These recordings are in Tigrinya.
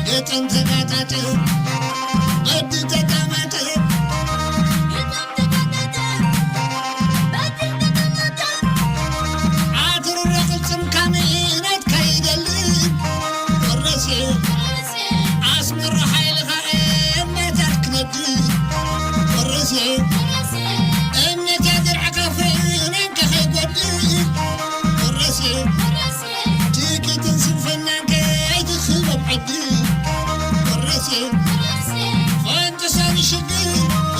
ግጥም ተጋጣጥም፣ በዲ ተጋማጥም፣ ኣትርረ ቅልጽም ካሜናት ካይደልን ወረሴ ኣስመራ ሓይልኻ እምነታት ክነድር ወረሴ እምነታ ዘርዕካ ፍሬ ናንካ ከይጎድል ወረሴ ትኪትን ስንፍናን ከይትኽበብ ዕድል ወረሴ ፈንጥሳኒ ሽግር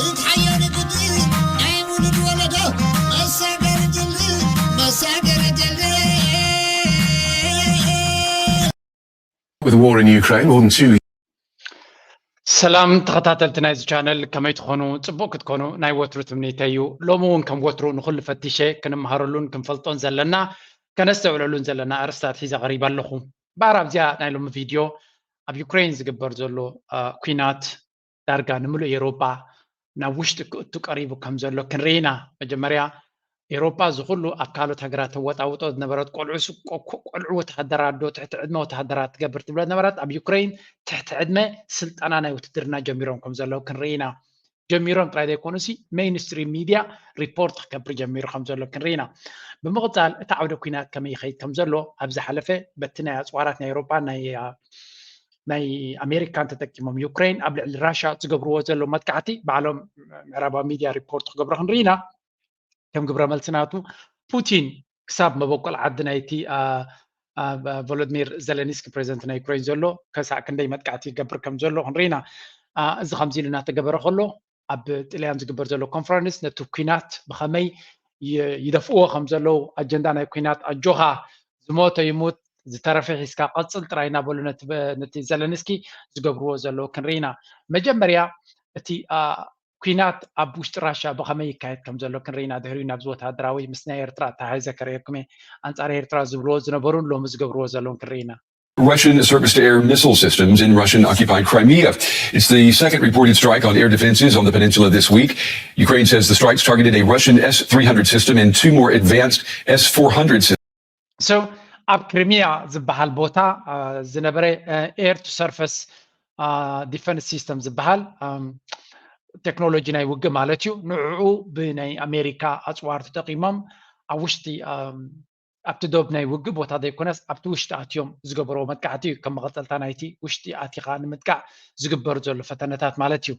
እትሓያኒ ግድል ናይ ውሉድ ወለዶ መሳገሪ ድልድል መሳገሪ ድልድል With the war in Ukraine, more than two ሰላም ተኸታተልቲ ናይዚ ቻነል፣ ከመይ ትኾኑ? ጽቡቕ ክትኮኑ ናይ ወትሩ ትምኒተይ እዩ። ሎሚ እውን ከም ወትሩ ንኹሉ ፈቲሸ ክንመሃረሉን ክንፈልጦን ዘለና ከነስተውዕለሉን ዘለና ኣርእስታት ሒዘ ቀሪበ ኣለኹ። እምበኣር ኣብዚኣ ናይ ሎሚ ቪድዮ ኣብ ዩክሬን ዝግበር ዘሎ አ፣ ኲናት ዳርጋ ንምሉእ ኤውሮጳ ናብ ውሽጢ ክእቱ ቀሪቡ ከም ዘሎ ክንርኢ ኢና። መጀመርያ ኤውሮጳ እዚ ኩሉ ኣብ ካልኦት ሃገራት ተወጣውጦ ዝነበረት ቆልዑ ስ- ቆ- ቆ- ቆልዑ ወተሃደራት ዶ ትሕቲ ዕድመ ወተሃደራት ትገብር ትብለ ነበረት። ኣብ ዩክሬን ትሕቲ ዕድመ ስልጠና ናይ ውትድርና ጀሚሮም ከም ዘለዉ ክንርኢ ኢና። ጀሚሮም ጥራይ ዘይኮኑሲ ሜይንስትሪም ሚድያ ሪፖርት ክገብር ጀሚሩ ከም ዘሎ ክንርኢ ኢና። ብምቕፃል እቲ ዓውደ ኲናት ከመይ ይኸይድ ከም ዘሎ ኣብ ዝሓለፈ በቲ ናይ ኣፅዋራት ናይ ኤውሮጳ ናይ ናይ ኣሜሪካን ተጠቂሞም ዩክሬን ኣብ ልዕሊ ራሻ ዝገብርዎ ዘለዉ መጥቃዕቲ ባዕሎም ምዕራባዊ ሚድያ ሪፖርት ክገብሮ ክንርኢ ኢና። ከም ግብረ መልሲ ናቱ ፑቲን ክሳብ መበቆል ዓዲ ናይቲ ቮሎድሚር ዘለንስኪ ፕሬዚደንት ናይ ዩክሬን ዘሎ ከሳዕ ክንደይ መጥቃዕቲ ይገብር ከም ዘሎ ክንርኢ ኢና። እዚ ከምዚ ኢሉ እናተገበረ ከሎ ኣብ ጥልያን ዝግበር ዘሎ ኮንፈረንስ ነቲ ኲናት ብኸመይ ይደፍእዎ ከም ዘለዉ ኣጀንዳ ናይ ኲናት ኣጆኻ ዝሞተ ይሙት ዝተረፈ ሒዝካ ቀፅል ጥራይ እናበሉ ነቲ ዘለንስኪ ዝገብርዎ ዘለዉ ክንርኢ ኢና። መጀመርያ እቲ ኲናት ኣብ ውሽጢ ራሻ ብኸመይ ይካየድ ከም ዘሎ ክንርኢ ኢና። ድሕሪኡ ናብዚ ወታደራዊ ምስ ናይ ኤርትራ ኣተሓሒዘ ከርእየኩም እየ። ኣንጻር ኤርትራ ዝብልዎ ዝነበሩን ሎሚ ዝገብርዎ ዘለውን ክንርኢ ኢና። Russian surface to air missile systems in Russian occupied Crimea. It's the second reported strike on air defenses on the peninsula this week. Ukraine says the strikes targeted a Russian S three hundred system and two more advanced S four hundred systems. So ኣብ ክሪሚያ ዝበሃል ቦታ ዝነበረ air to surface defense system ዝበሃል ቴክኖሎጂ ናይ ውግእ ማለት እዩ። ንዕኡ ብናይ ኣሜሪካ ኣፅዋር ተጠቂሞም ኣብ ውሽጢ ኣብቲ ዶብ ናይ ውግእ ቦታ ዘይኮነስ ኣብቲ ውሽጢ ኣትዮም ዝገበርዎ መጥቃዕቲ እዩ። ከም መቐፀልታ ናይቲ ውሽጢ ኣቲኻ ንምጥቃዕ ዝግበር ዘሎ ፈተነታት ማለት እዩ።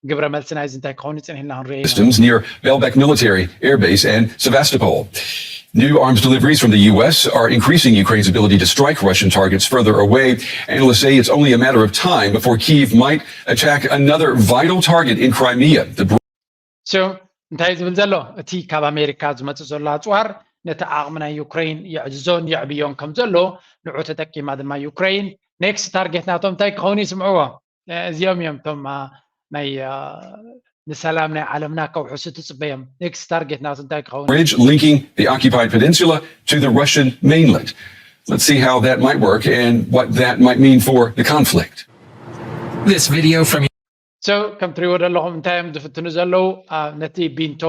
ግብረ መልሲ ናይዚ እንታይ ክኸውን ይፅንሕ ኢልና ክንሪኦ ኢና። Systems near Belbek military airbase and Sevastopol. New arms deliveries from the U S are increasing Ukraine's ability to strike Russian targets further away. Analysts say it's only a matter of time before Kyiv might attack another vital target in Crimea. The So እንታይ ዝብል ዘሎ እቲ ካብ ኣሜሪካ ዝመፅእ ዘሎ ኣፅዋር ነቲ ዓቕሚ ናይ ዩክሬን የዕዝዞን የዕብዮን ከም ዘሎ ንዑ ተጠቂማ ድማ ዩክሬን ኔክስት ታርጌት ናቶም እንታይ ክኸውን ይስምዕዎ። እዚኦም እዮም እቶም ናይ ንሰላም ናይ ዓለምና ከውሕሱ ትፅበዮም። ኔክስት ታርጌት ናቱ እንታይ ክኸውን? Bridge linking the occupied peninsula to the Russian mainland. Let's see how that might work and what that might mean for the conflict. This video from So ከም ትሪእዎ ዘለኹም እንታይ እዮም ዝፍትኑ ዘለዉ? ነቲ ቢንቶ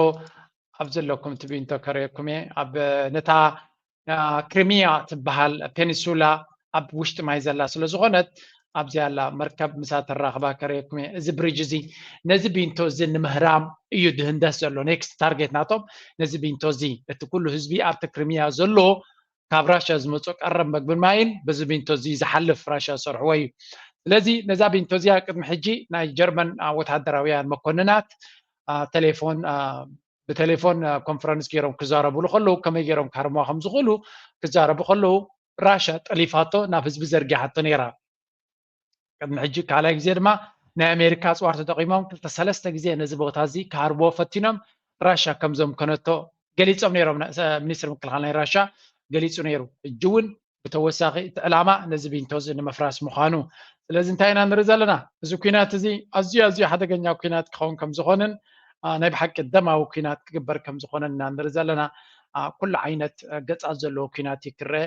ኣብ ዘለኩም እቲ ቢንቶ ከርእየኩም እየ። ኣብ ነታ ክሪሚያ ትበሃል ፔኒሱላ ኣብ ውሽጢ ማይ ዘላ ስለ ዝኾነት ኣብዚኣ ኣላ መርከብ ምሳ ተራኽባ ከርእየኩም እየ። እዚ ብሪጅ እዚ ነዚ ቢንቶ እዚ ንምህራም እዩ ድህንደስ ዘሎ። ኔክስት ታርጌት ናቶም ነዚ ቢንቶ እዚ እቲ ኩሉ ህዝቢ ኣብቲ ክሪሚያ ዘሎ ካብ ራሻ ዝመፁ ቀረብ መግብን ማይን በዚ ቢንቶ እዚ ዝሓልፍ ራሻ ዝሰርሕዎ እዩ። ስለዚ ነዛ ቢንቶ እዚኣ ቅድሚ ሕጂ ናይ ጀርመን ወታደራውያን መኮንናት ቴሌፎን ብቴሌፎን ኮንፈረንስ ገይሮም ክዛረብሉ ከለዉ ከመይ ገይሮም ክሃርምዋ ከም ዝኽእሉ ክዛረቡ ከለዉ ራሻ ጠሊፋቶ ናብ ህዝቢ ዘርጊሓቶ ነይራ። ቅድሚ ሕጂ ካልኣይ ግዜ ድማ ናይ ኣሜሪካ ኣፅዋር ተጠቂሞም ክልተ ሰለስተ ግዜ ነዚ ቦታ እዚ ክሃርብዎ ፈቲኖም ራሻ ከም ዘምከነቶ ገሊፆም ነይሮም። ሚኒስትሪ ምክልኻል ናይ ራሻ ገሊፁ ነይሩ። ሕጂ እውን ብተወሳኺ እቲ ዕላማ ነዚ ቢንቶ እዚ ንምፍራስ ምዃኑ። ስለዚ እንታይ ኢና ንርኢ ዘለና? እዚ ኲናት እዚ ኣዝዩ ኣዝዩ ሓደገኛ ኲናት ክኸውን ከም ዝኾንን ናይ ብሓቂ ደማዊ ኲናት ክግበር ከም ዝኾነን ኢና ንርኢ ዘለና። ኩሉ ዓይነት ገፃት ዘለዎ ኲናት እዩ ክረአ።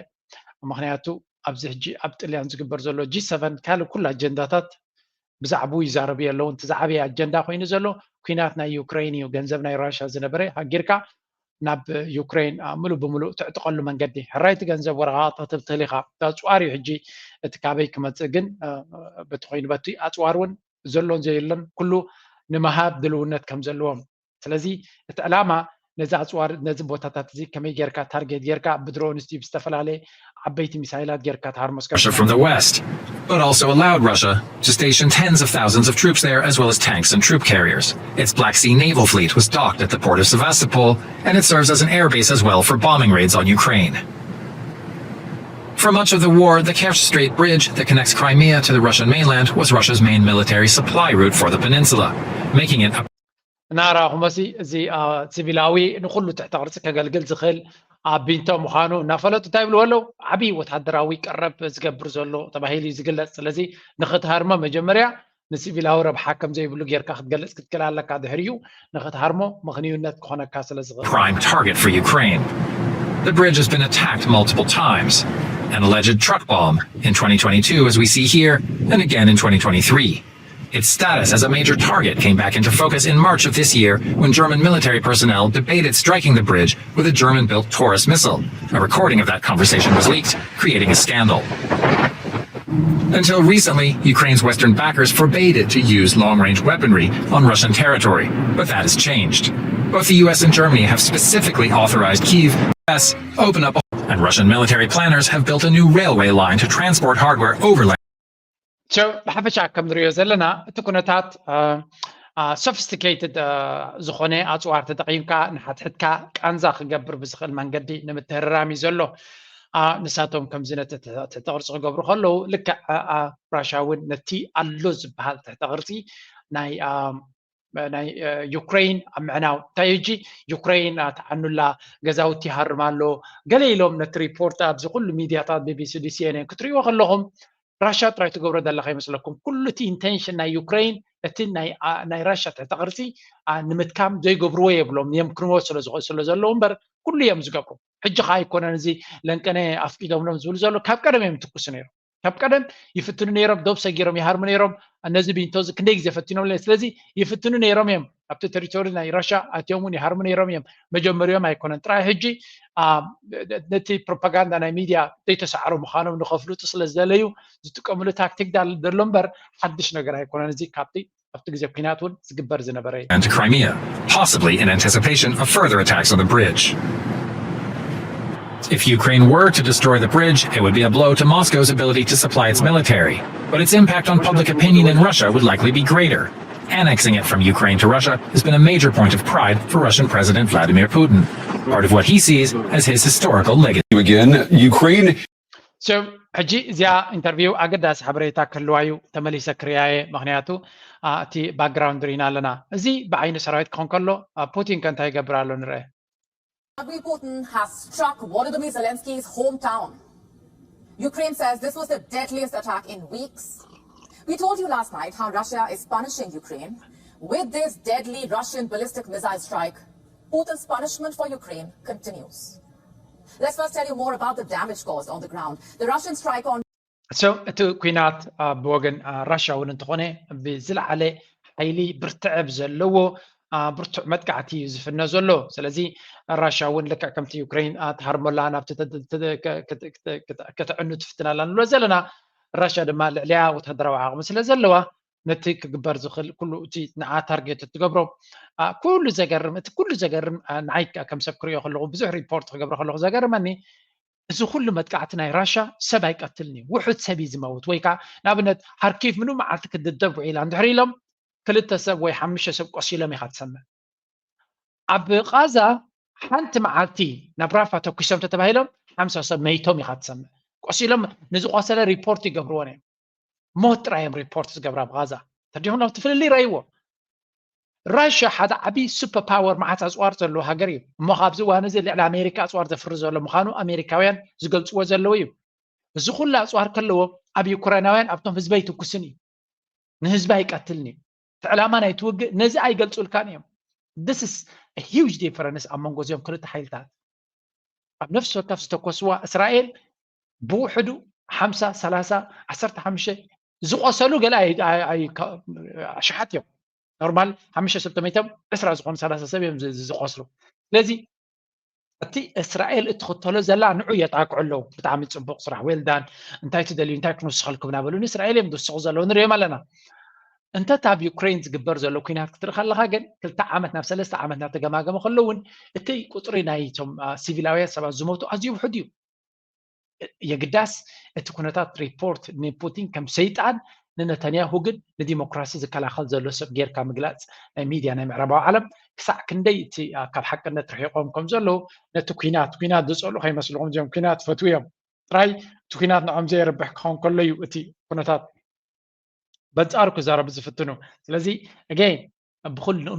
ምኽንያቱ ኣብዚ ሕጂ ኣብ ጥልያን ዝግበር ዘሎ ጂ ሰቨን ካልእ ኩሉ ኣጀንዳታት ብዛዕባኡ ይዛረቡ የለውን። እቲ ዝዓበየ ኣጀንዳ ኮይኑ ዘሎ ኲናት ናይ ዩክሬን እዩ። ገንዘብ ናይ ራሻ ዝነበረ ሃጊርካ ናብ ዩክሬን ምሉእ ብምሉእ ትዕጥቐሉ መንገዲ። ሕራይ እቲ ገንዘብ ወረቓቕቲ ክትብትል ኢኻ። ኣፅዋር እዩ ሕጂ እቲ ካበይ ክመፅእ ግን፣ በቲ ኮይኑ በቲ ኣፅዋር እውን ዘሎን ዘየሎን ኩሉ ንምሃብ ድልውነት ከም ዘለዎም። ስለዚ እቲ ዕላማ ነዚ ኣፅዋር ነዚ ቦታታት እዚ ከመይ ጌርካ ታርጌት ጌርካ ብድሮንስ ድዩ ብዝተፈላለየ ዓበይቲ ሚሳይላት ጌርካ ትሃርሞ እስከ Russia from the west, but also allowed Russia to station tens of thousands of troops there, as well as tanks and troop carriers. Its Black Sea naval fleet was docked at the port of Sevastopol, and it serves as an airbase as well for bombing raids on Ukraine. For much of the war, the Kerch Strait bridge that connects Crimea to the Russian mainland was Russia's main military supply route for the peninsula, making it a ናራ ኩመሲ እዚ ሲቪላዊ ንኩሉ ትሕተ ቅርፂ ከገልግል ዝኽእል ቢንቶ ምዃኑ እናፈለጡ እንታይ ይብልዎ ኣለዉ? ዓብዪ ወታደራዊ ቀረብ ዝገብር ዘሎ ተባሂሉ እዩ ዝግለፅ። ስለዚ ንኽትሃርሞ መጀመርያ ንሲቪላዊ ረብሓ ከም ዘይብሉ ጌርካ ክትገልፅ ክትክእል ኣለካ። ድሕሪኡ ንኽትሃርሞ ምኽንዩነት ክኾነካ ስለ ዝኽእል። Prime target for Ukraine. The bridge has been attacked multiple times. An alleged truck bomb in twenty twenty-two, as we see here, and again in twenty twenty-three. Its status as a major target came back into focus in March of this year when German military personnel debated striking the bridge with a German built Taurus missile. A recording of that conversation was leaked, creating a scandal. Until recently, Ukraine's Western backers forbade it to use long range weaponry on Russian territory, but that has changed. Both the U S and Germany have specifically authorized Kyiv to open up, and Russian military planners have built a new railway line to transport hardware overland. ብሓፈሻ ከም ንሪኦ ዘለና እቲ ኩነታት ሶፊስቲኬትድ ዝኾነ ኣፅዋር ተጠቒምካ ንሓትሕትካ ቃንዛ ክገብር ብዝኽእል መንገዲ ንምትህርራም እዩ ዘሎ። ንሳቶም ከምዚ ነቲ ትሕተ ቅርፂ ክገብሩ ከለዉ ልክዕ ራሻ እውን ነቲ ኣሎ ዝበሃል ትሕተ ቅርፂ ናይ ናይ ዩክሬን ኣብ ምዕናው እንታይ ሕጂ ዩክሬን ተዓኑላ ገዛውቲ ይሃርም ኣሎ ገለ ኢሎም ነቲ ሪፖርት ኣብዚ ኩሉ ሚድያታት ቢቢሲ ዲሲኤንኤን ክትሪእዎ ከለኹም ራሻ ጥራይ ትገብሮ ዘለካ ይመስለኩም ኩሉ እቲ ኢንቴንሽን ናይ ዩክሬን እቲ ናይ ራሻ ትሕተ ቅርፂ ንምትካም ዘይገብርዎ የብሎም የምክንዎ ስለ ዘለዉ እምበር ኩሉ እዮም ዝገብሩ ሕጂ ከዓ ኣይኮነን እዚ ለንቀነ ኣፍቂዶምሎም ዝብሉ ዘሎ ካብ ቀደም እዮም ትኩሱ ነይሮም ካብ ቀደም ይፍትኑ ነይሮም ዶብ ሰጊሮም ይሃርሙ ነይሮም እነዚ ቢንቶ ክንደይ ግዜ ፈቲኖም ኣለና ስለዚ ይፍትኑ ነይሮም እዮም ኣብቲ ቴሪቶሪ ናይ ራሻ ኣትዮም እውን ይሃርሙ ነይሮም እዮም መጀመሪኦም ኣይኮነን ጥራይ ሕጂ ነቲ ፕሮፓጋንዳ ናይ ሚድያ ዘይተሰዓሩ ምዃኖም ንኸፍልጡ ስለ ዝደለዩ ዝጥቀምሉ ታክቲክ ዘሎ እምበር ሓድሽ ነገር ኣይኮነን እዚ ካብቲ ኣብቲ ግዜ ኩናት እውን ዝግበር ዝነበረ እዩ and to Crimea, possibly in anticipation of further attacks on the bridge. If Ukraine were to destroy the bridge, it would be a blow to Moscow's ability to supply its military. But its impact on public opinion in Russia would likely be greater. Annexing it from Ukraine to Russia has been a major point of pride for Russian President Vladimir Putin, part of what he sees as his historical legacy. Again, Ukraine So, ሕጂ እዚኣ ኢንተርቪው ኣገዳሲ ሓበሬታ ክህልዋ እዩ ተመሊሰ ክርያየ ምክንያቱ እቲ ባክግራውንድ ርኢና ኣለና እዚ ብዓይኒ ሰራዊት ክኾን ከሎ ፑቲን ከ እንታይ ይገብር ኣሎ ንርአ Vladimir Putin has struck Volodymyr Zelensky's hometown. Ukraine says this was the deadliest attack in weeks. We told you last night how Russia is punishing Ukraine with this deadly Russian ballistic missile strike. Putin's punishment for Ukraine continues. Let's first tell you more about the damage caused on the ground. The Russian strike on So እቲ ኩናት ብወገን ራሻ እውን እንተኾነ ብዝለዓለ ሓይሊ ብርትዐ ብዘለዎ ብርቱዕ መጥቃዕቲ እዩ ዝፍነ ዘሎ ስለዚ ራሻ እውን ልክዕ ከምቲ ዩክሬን ትሃርመላ ናብቲ ከተዕኑ ትፍትናላ ንብሎ ዘለና ራሻ ድማ ልዕልያ ወታደራዊ ዓቕሚ ስለ ዘለዋ ነቲ ክግበር ዝኽእል ኩሉ እቲ ንዓ ታርጌት እትገብሮ ኩሉ ዘገርም እቲ ኩሉ ዘገርም ንዓይ ከም ሰብ ክሪኦ ከለኹ ብዙሕ ሪፖርት ክገብሮ ከለኹ ዘገርመኒ እዚ ኩሉ መጥቃዕቲ ናይ ራሻ ሰብ ኣይቀትልን እዩ ውሑድ ሰብ እዩ ዝመውት ወይ ከዓ ንኣብነት ሃርኪቭ ምሉ መዓልቲ ክድብደብ ውዒላ እንድሕር ኢሎም ክልተ ሰብ ወይ ሓሙሽተ ሰብ ቆሲሎም ኢኻ ትሰምዕ ኣብ ቃዛ ሓንቲ መዓልቲ ናብ ራፋ ተኩሶም ተተባሂሎም ሓምሳ ሰብ መይቶም ኢኻ ትሰምዕ ቆሲሎም ንዝቆሰለ ሪፖርት ይገብርዎን እዮም ሞት ጥራይ እዮም ሪፖርት ዝገብራ ኣብ ቃዛ ተዲኹም ናብቲ ፍልልይ ረእይዎ ራሽያ ሓደ ዓብዪ ሱፐር ፓወር መዓት ኣፅዋር ዘለዎ ሃገር እዩ እሞ ካብዚ እዋን እዚ ልዕሊ ኣሜሪካ ኣፅዋር ዘፍሪ ዘሎ ምዃኑ ኣሜሪካውያን ዝገልፅዎ ዘለዉ እዩ እዚ ኩሉ ኣፅዋር ከለዎ ኣብ ዩክራይናውያን ኣብቶም ህዝቢ ኣይትኩስን እዩ ንህዝቢ ኣይቀትልን እዩ እቲ ዕላማ ናይቲ ውግእ ነዚ ኣይገልፁልካን እዮም this is huge difference ኣብ መንጎ እዚኦም ክልተ ሓይልታት ኣብ ነፍሲ ወከፍ ዝተኮስዋ እስራኤል ብውሕዱ ሓምሳ ሰላሳ ዓሰርተ ሓሙሽተ ዝቆሰሉ ገለ ኣሽሓት እዮም ኖርማል ሓሙሽተ ሰብ ተመይቶም ዕስራ ዝኾኑ ሰላሳ ሰብ እዮም ዝቆስሉ ስለዚ እቲ እስራኤል እትኽተሎ ዘላ ንዑ የጣቅዑ ኣለዉ። ብጣዕሚ ፅቡቕ ስራሕ፣ well done። እንታይ ትደልዩ፣ እንታይ ክንውስኸልኩም እናበሉ ንእስራኤል እዮም ዝውስኹ ዘለዉ፣ ንሪኦም ኣለና። እንተ ኣብ ዩክሬን ዝግበር ዘሎ ኩናት ክትርኢ ከለኻ ግን ክልተ ዓመት ናብ ሰለስተ ዓመት እናተገማገመ ከሎ እውን እቲ ቁፅሪ ናይቶም ሲቪላውያን ሰባት ዝሞቱ ኣዝዩ ውሑድ እዩ። የግዳስ እቲ ኩነታት ሪፖርት ንፑቲን ከም ሰይጣን፣ ንነተንያሁ ግን ንዲሞክራሲ ዝከላኸል ዘሎ ሰብ ጌርካ ምግላፅ ናይ ሚድያ ናይ ምዕራባዊ ዓለም ክሳዕ ክንደይ እቲ ካብ ሓቅነት ርሒቖም ከም ዘለዉ ነቲ ኩናት ኩናት ዝፀልኡ ከይመስልኹም እዚኦም ኩናት ፈትዉ እዮም። ጥራይ እቲ ኩናት ንዖም ዘየርብሕ ክኸውን ከሎ እዩ እቲ ኩነታት በንጻሩ ክዛረቡ ዝፍትኑ። ስለዚ again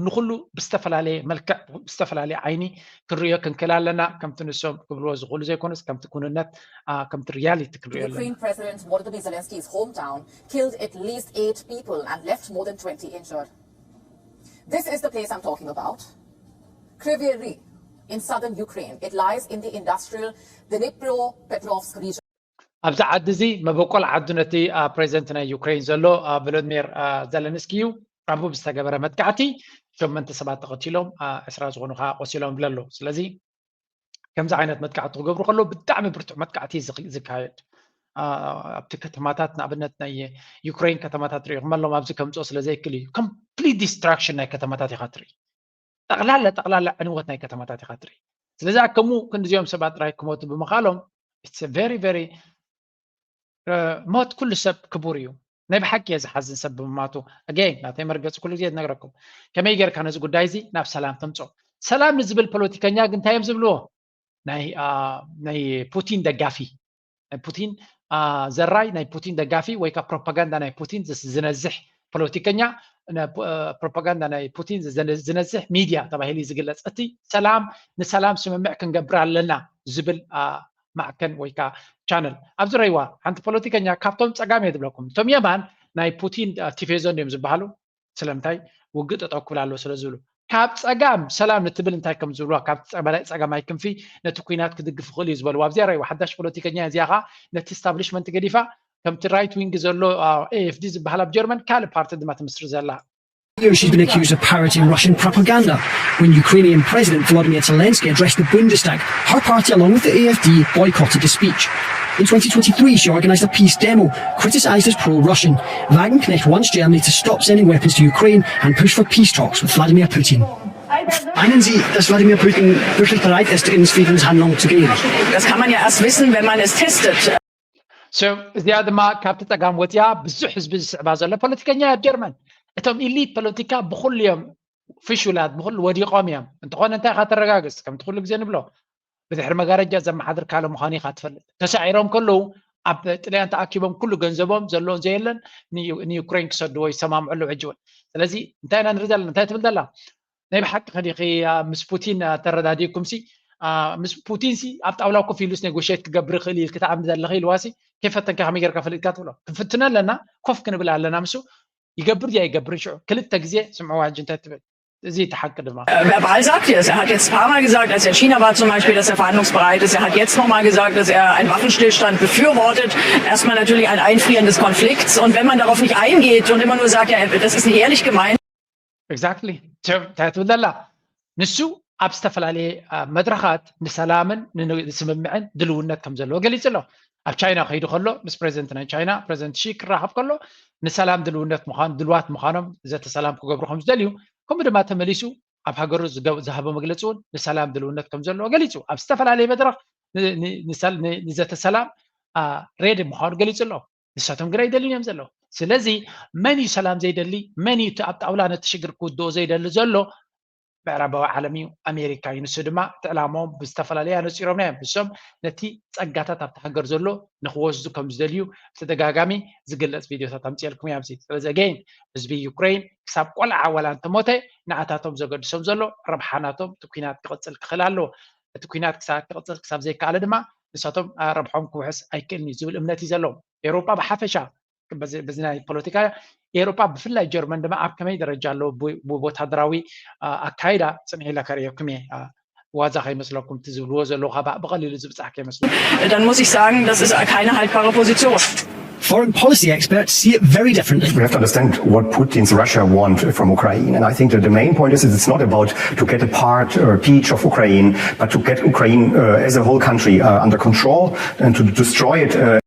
ንኩሉ ብዝተፈላለየ መልክዕ ብዝተፈላለየ ዓይኒ ክንሪኦ ክንክእል ኣለና። ከምቲ ንሶም ክብልዎ ዝኽእሉ ዘይኮነስ ከምቲ ኩንነት ከምቲ ሪያሊቲ ክንሪኦ ኣለና። Ukraine President Volodymyr Zelensky's hometown killed at least eight people and left more than twenty injured. This is the place I'm talking about. Kryvyi Rih in southern Ukraine. It lies in the industrial Dnipropetrovsk region. ኣብዚ ዓዲ እዚ መበቆል ዓዱ ነቲ ፕሬዚደንት ናይ ዩክሬን ዘሎ ቮሎድሚር ዘለንስኪ እዩ። ኣብኡ ብዝተገበረ መጥቃዕቲ ሸመንተ ሰባት ተቐቲሎም፣ ዕስራ ዝኾኑ ከዓ ቆሲሎም ይብለሉ። ስለዚ ከምዚ ዓይነት መጥቃዕቲ ክገብሩ ከለዉ ብጣዕሚ ብርቱዕ መጥቃዕቲ እዩ ዝካየድ። ኣብቲ ከተማታት ንኣብነት ናይ ዩክሬን ከተማታት ሪኢኹም ኣለዎም ኣብዚ ከምፅኦ ስለ ዘይክል እዩ። ኮምፕሊት ዲስትራክሽን ናይ ከተማታት ኢኻ ትርኢ። ጠቕላላ ጠቕላላ ዕንወት ናይ ከተማታት ኢኻ ትርኢ። ስለዚ ከምኡ ክንዲዚኦም ሰባት ጥራይ ክሞቱ ብምኻሎም it's very very ሞት ኩሉ ሰብ ክቡር እዩ። ናይ ብሓቂ እየ ዝሓዝን ሰብ ብምማቱ። Again ናተይ መርገፂ ኩሉ ግዜ ዝነግረኩም። ከመይ ጌርካ ነዚ ጉዳይ እዚ ናብ ሰላም ተምፅኦ? ሰላም ንዝብል ፖለቲከኛ ግን እንታይ እዮም ዝብልዎ? ናይ ፑቲን ደጋፊ ናይ ፑቲን ዘራይ ናይ ፑቲን ደጋፊ ወይ ከዓ ፕሮፓጋንዳ ናይ ፑቲን ዝነዝሕ ፖለቲከኛ ፕሮፓጋንዳ ናይ ፑቲን ዝነዝሕ ሚድያ ተባሂሉ ዝግለፅ። እቲ ሰላም ንሰላም ስምምዕ ክንገብር ኣለና ዝብል ማዕከን ወይ ከዓ ቻነል ኣብዚ ረይዋ ሓንቲ ፖለቲከኛ ካብቶም ፀጋም እየ ዝብለኩም። እቶም የማን ናይ ፑቲን ቲፌዞ እንዲዮም ዝበሃሉ። ስለምንታይ ውግእ ጠጠው ክብል ኣለዎ ስለ ዝብሉ። ካብ ፀጋም ሰላም ንትብል እንታይ ከም ዝብልዋ ካብ ፀጋማይ ክንፊ ነቲ ኩናት ክድግፍ ይኽእል እዩ ዝበልዋ። ኣብዚኣ ረይዋ ሓዳሽ ፖለቲከኛ እዚኣ ከዓ ነቲ ስታብሊሽመንት ገዲፋ ከምቲ ራይት ዊንግ ዘሎ ኤኤፍዲ ዝበሃል ኣብ ጀርመን ካልእ ፓርቲ ድማ ትምስሪ ዘላ። Years she's been accused of parroting Russian propaganda. When Ukrainian President Volodymyr Zelensky addressed the Bundestag, her party, along with the AfD, boycotted the speech. In twenty twenty-three, she organised a peace demo, criticised as pro-Russian. Wagenknecht wants Germany to stop sending weapons to Ukraine and push for peace talks with Vladimir Putin. Meinen Sie, dass Wladimir Putin wirklich bereit ist, in Friedensverhandlungen zu gehen? Das kann man ja erst wissen, wenn man es testet. እዚኣ ድማ ካብቲ ፀጋም ወፂኣ ብዙሕ ህዝቢ ዝስዕባ ዘሎ ፖለቲከኛ ኣብ ጀርመን። እቶም ኢሊት ፖለቲካ ብኩሉ እዮም ፍሹላት፣ ብኩሉ ወዲቖም እዮም። እንተኾነ እንታይ ኢኻ ተረጋግፅ? ከምቲ ኩሉ ግዜ ንብሎ ብድሕሪ መጋረጃ ዘመሓድር ካልእ ምዃኑ ኢኻ ትፈልጥ። ተሳዒሮም ከለዉ ኣብ ጥልያን ተኣኪቦም ኩሉ ገንዘቦም ዘለዎን ዘየለን ንዩክሬን ክሰድዎ ይሰማምዑ ኣለዉ ሕጂ እውን። ስለዚ እንታይ ኢና ንርኢ ዘለና? እንታይ ትብል ዘላ? ናይ ብሓቂ ከዲኺ ምስ ፑቲን ተረዳዲእኩም ሲ ምስ ፑቲን ሲ ኣብ ጣውላ ኮፍ ኢሉስ ኔጎሽት ክገብር ይኽእል እዩ ክትኣምኒ ዘለኺ ኢልዋ ሲ ከይፈተንካ ከመይ ጌርካ ፈሊጥካ ትብሎ? ክንፍትኖ ኣለና፣ ኮፍ ክንብል ኣለና። ምስ ይገብር ድዩ ኣይገብርን ሽዑ ክልተ ግዜ ስምዕዋ ሕጂ እንታይ ትብል? እዚ እቲ ሓቂ ድማ Verbal sagt er es. Er hat jetzt ein paar Mal gesagt, als er in China war zum Beispiel, dass er verhandlungsbereit ist. Er hat jetzt nochmal gesagt, dass er einen Waffenstillstand befürwortet. Erstmal natürlich ein Einfrieren des Konflikts. Und wenn man darauf nicht eingeht und immer nur sagt, ja, das ist nicht ehrlich gemeint. Exactly እንታይ ትብል ዘላ? ንሱ ኣብ ዝተፈላለየ መድረኻት ንሰላምን ንስምምዕን ድልውነት ከም ዘለዎ ገሊጹ ኣሎ። ኣብ ቻይና ከይዱ ከሎ ምስ ፕሬዚደንት ናይ ቻይና ፕሬዚደንት ሺ ክራኸብ ከሎ ንሰላም ድልውነት ምዃኑ ድልዋት ምዃኖም ዘተ ሰላም ክገብሩ ከም ዝደልዩ ከምኡ ድማ ተመሊሱ ኣብ ሃገሩ ዝሃቦ መግለፂ እውን ንሰላም ድልውነት ከም ዘለዎ ገሊፁ ኣብ ዝተፈላለየ መድረኽ ንዘተ ሰላም ሬዲ ምዃኑ ገሊፁ ኣሎ። ንሳቶም ግራ ይደልዩን እዮም ዘለዉ። ስለዚ መን እዩ ሰላም ዘይደሊ? መን እዩ እቲ ኣብ ጣውላ ነቲ ሽግር ክውድኦ ዘይደሊ ዘሎ? ምዕራባዊ ዓለም እዩ፣ ኣሜሪካ እዩ። ንሱ ድማ እቲ ዕላማኦም ብዝተፈላለየ ኣነፂሮምና እዮም። ንሶም ነቲ ፀጋታት ኣብቲ ሃገር ዘሎ ንክወስዱ ከም ዝደልዩ ብተደጋጋሚ ዝግለፅ ቪድዮታት ኣምፅኤልኩም እየ ኣብዚ። ስለዚ again ህዝቢ ዩክሬን ክሳብ ቆልዓ ዋላ እንተሞተ ንዓታቶም ዘገድሶም ዘሎ ረብሓ ናቶም እቲ ኩናት ክቕፅል ክኽእል ኣለዎ። እቲ ኩናት ክሳብ ክቕፅል ክሳብ ዘይከኣለ ድማ ንሳቶም ረብሖም ክውሕስ ኣይክእልን እዩ ዝብል እምነት እዩ ዘለዎም። ኤውሮጳ ብሓፈሻ በዚ ናይ ፖለቲካ ኤውሮጳ ብፍላይ ጀርመን ድማ ኣብ ከመይ ደረጃ ኣለዎ ብወታደራዊ ኣካይዳ ጽንሕ ኢለ ከርእየኩም እየ። ዋዛ ከይመስለኩም እቲ ዝብልዎ ዘለዉ ካብ ብቐሊሉ ዝብጻሕ ከይመስለኩም። Dann muss ich sagen, das ist keine haltbare Position. Foreign policy experts see it very differently. We have to understand what Putin's Russia want from Ukraine. And I think that the main point is that it's not about to get a part or a piece of Ukraine, but to get Ukraine uh, as a whole country uh, under control and to destroy it. Uh,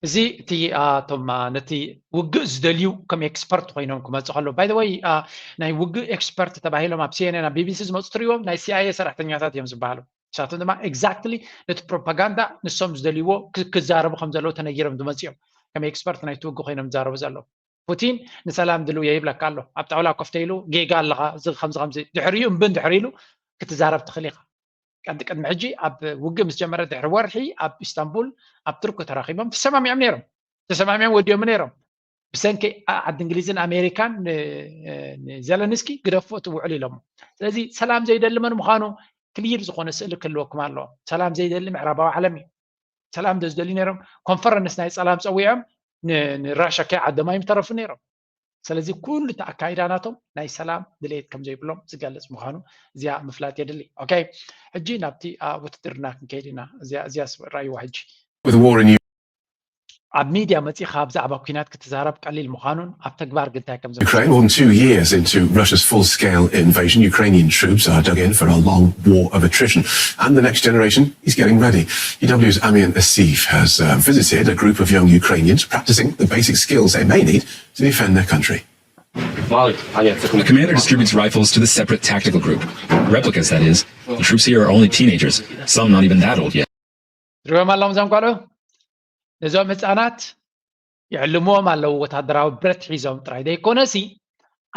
እዚ እቲ እቶም ነቲ ውግእ ዝደልዩ ከም ኤክስፐርት ኮይኖም ክመፁ ከለዉ ባይ ወይ ናይ ውግእ ኤክስፐርት ተባሂሎም ኣብ ሲኤንኤን ኣብ ቢቢሲ ዝመፁ ትሪዎም ናይ ሲኣይኤ ሰራሕተኛታት እዮም ዝበሃሉ። ንሳቶም ድማ ኤግዛክትሊ ነቲ ፕሮፓጋንዳ ንሶም ዝደልይዎ ክዛረቡ ከም ዘለዉ ተነጊሮም ዝመፁ እዮም። ከም ኤክስፐርት ናይቲ ውግእ ኮይኖም ዝዛረቡ ዘለዉ ፑቲን ንሰላም ድልው እየ ይብለካ ኣሎ። ኣብ ጣውላ ኮፍ ተይሉ ጌጋ ኣለኻ እዚ ከምዚ ከምዚ ድሕሪኡ እምብን ድሕሪ ኢሉ ክትዛረብ ትኽእል ኢኻ። ቀንዲ ቅድሚ ሕጂ ኣብ ውግእ ምስ ጀመረ ድሕሪ ወርሒ ኣብ ኢስታንቡል ኣብ ቱርክ ተራኺቦም ተሰማሚዖም ነይሮም። ተሰማሚዖም ወዲኦም ነይሮም። ብሰንኪ ዓዲ እንግሊዝን ኣሜሪካን ንዘለንስኪ ግደፎ እቲ ውዕል ኢሎሞ። ስለዚ ሰላም ዘይደሊ መን ምዃኑ ክሊር ዝኾነ ስእሊ ክህልወኩም ኣለዎ። ሰላም ዘይደሊ ምዕራባዊ ዓለም እዩ። ሰላም ዶ ዝደልዩ ነይሮም? ኮንፈረንስ ናይ ሰላም ፀዊዖም ንራሻ ከይዓደማ ይምተረፉ ነይሮም። ስለዚ ኩሉ እቲ ኣካይዳ ናቶም ናይ ሰላም ድሌት ከም ዘይብሎም ዝገልፅ ምዃኑ እዚኣ ምፍላጥ የድሊ። ኦኬ፣ ሕጂ ናብቲ ውትድርና ክንከይድ ኢና። እዚኣ እዚኣ ራእይዋ ሕጂ with the war in ኣብ ሚድያ መፂኻ ብዛዕባ ኩናት ክትዛረብ ቀሊል ምዃኑን ኣብ ተግባር ግን እንታይ ከም Ukraine, more than two years into Russia's full scale invasion, Ukrainian troops are dug in for a long war of attrition. And the next generation is getting ready. E W's Amir Asif has uh, visited a group of young Ukrainians practicing the basic skills they may need to defend their country. The commander distributes rifles to the separate tactical group, replicas, that is. The troops here are only teenagers, some not even that old yet. ትሪኦም ኣለዎም እዞም ቆልዑ። ነዞም ህፃናት ይዕልምዎም ኣለዉ ወታደራዊ ብረት ሒዞም ጥራይ ዘይኮነሲ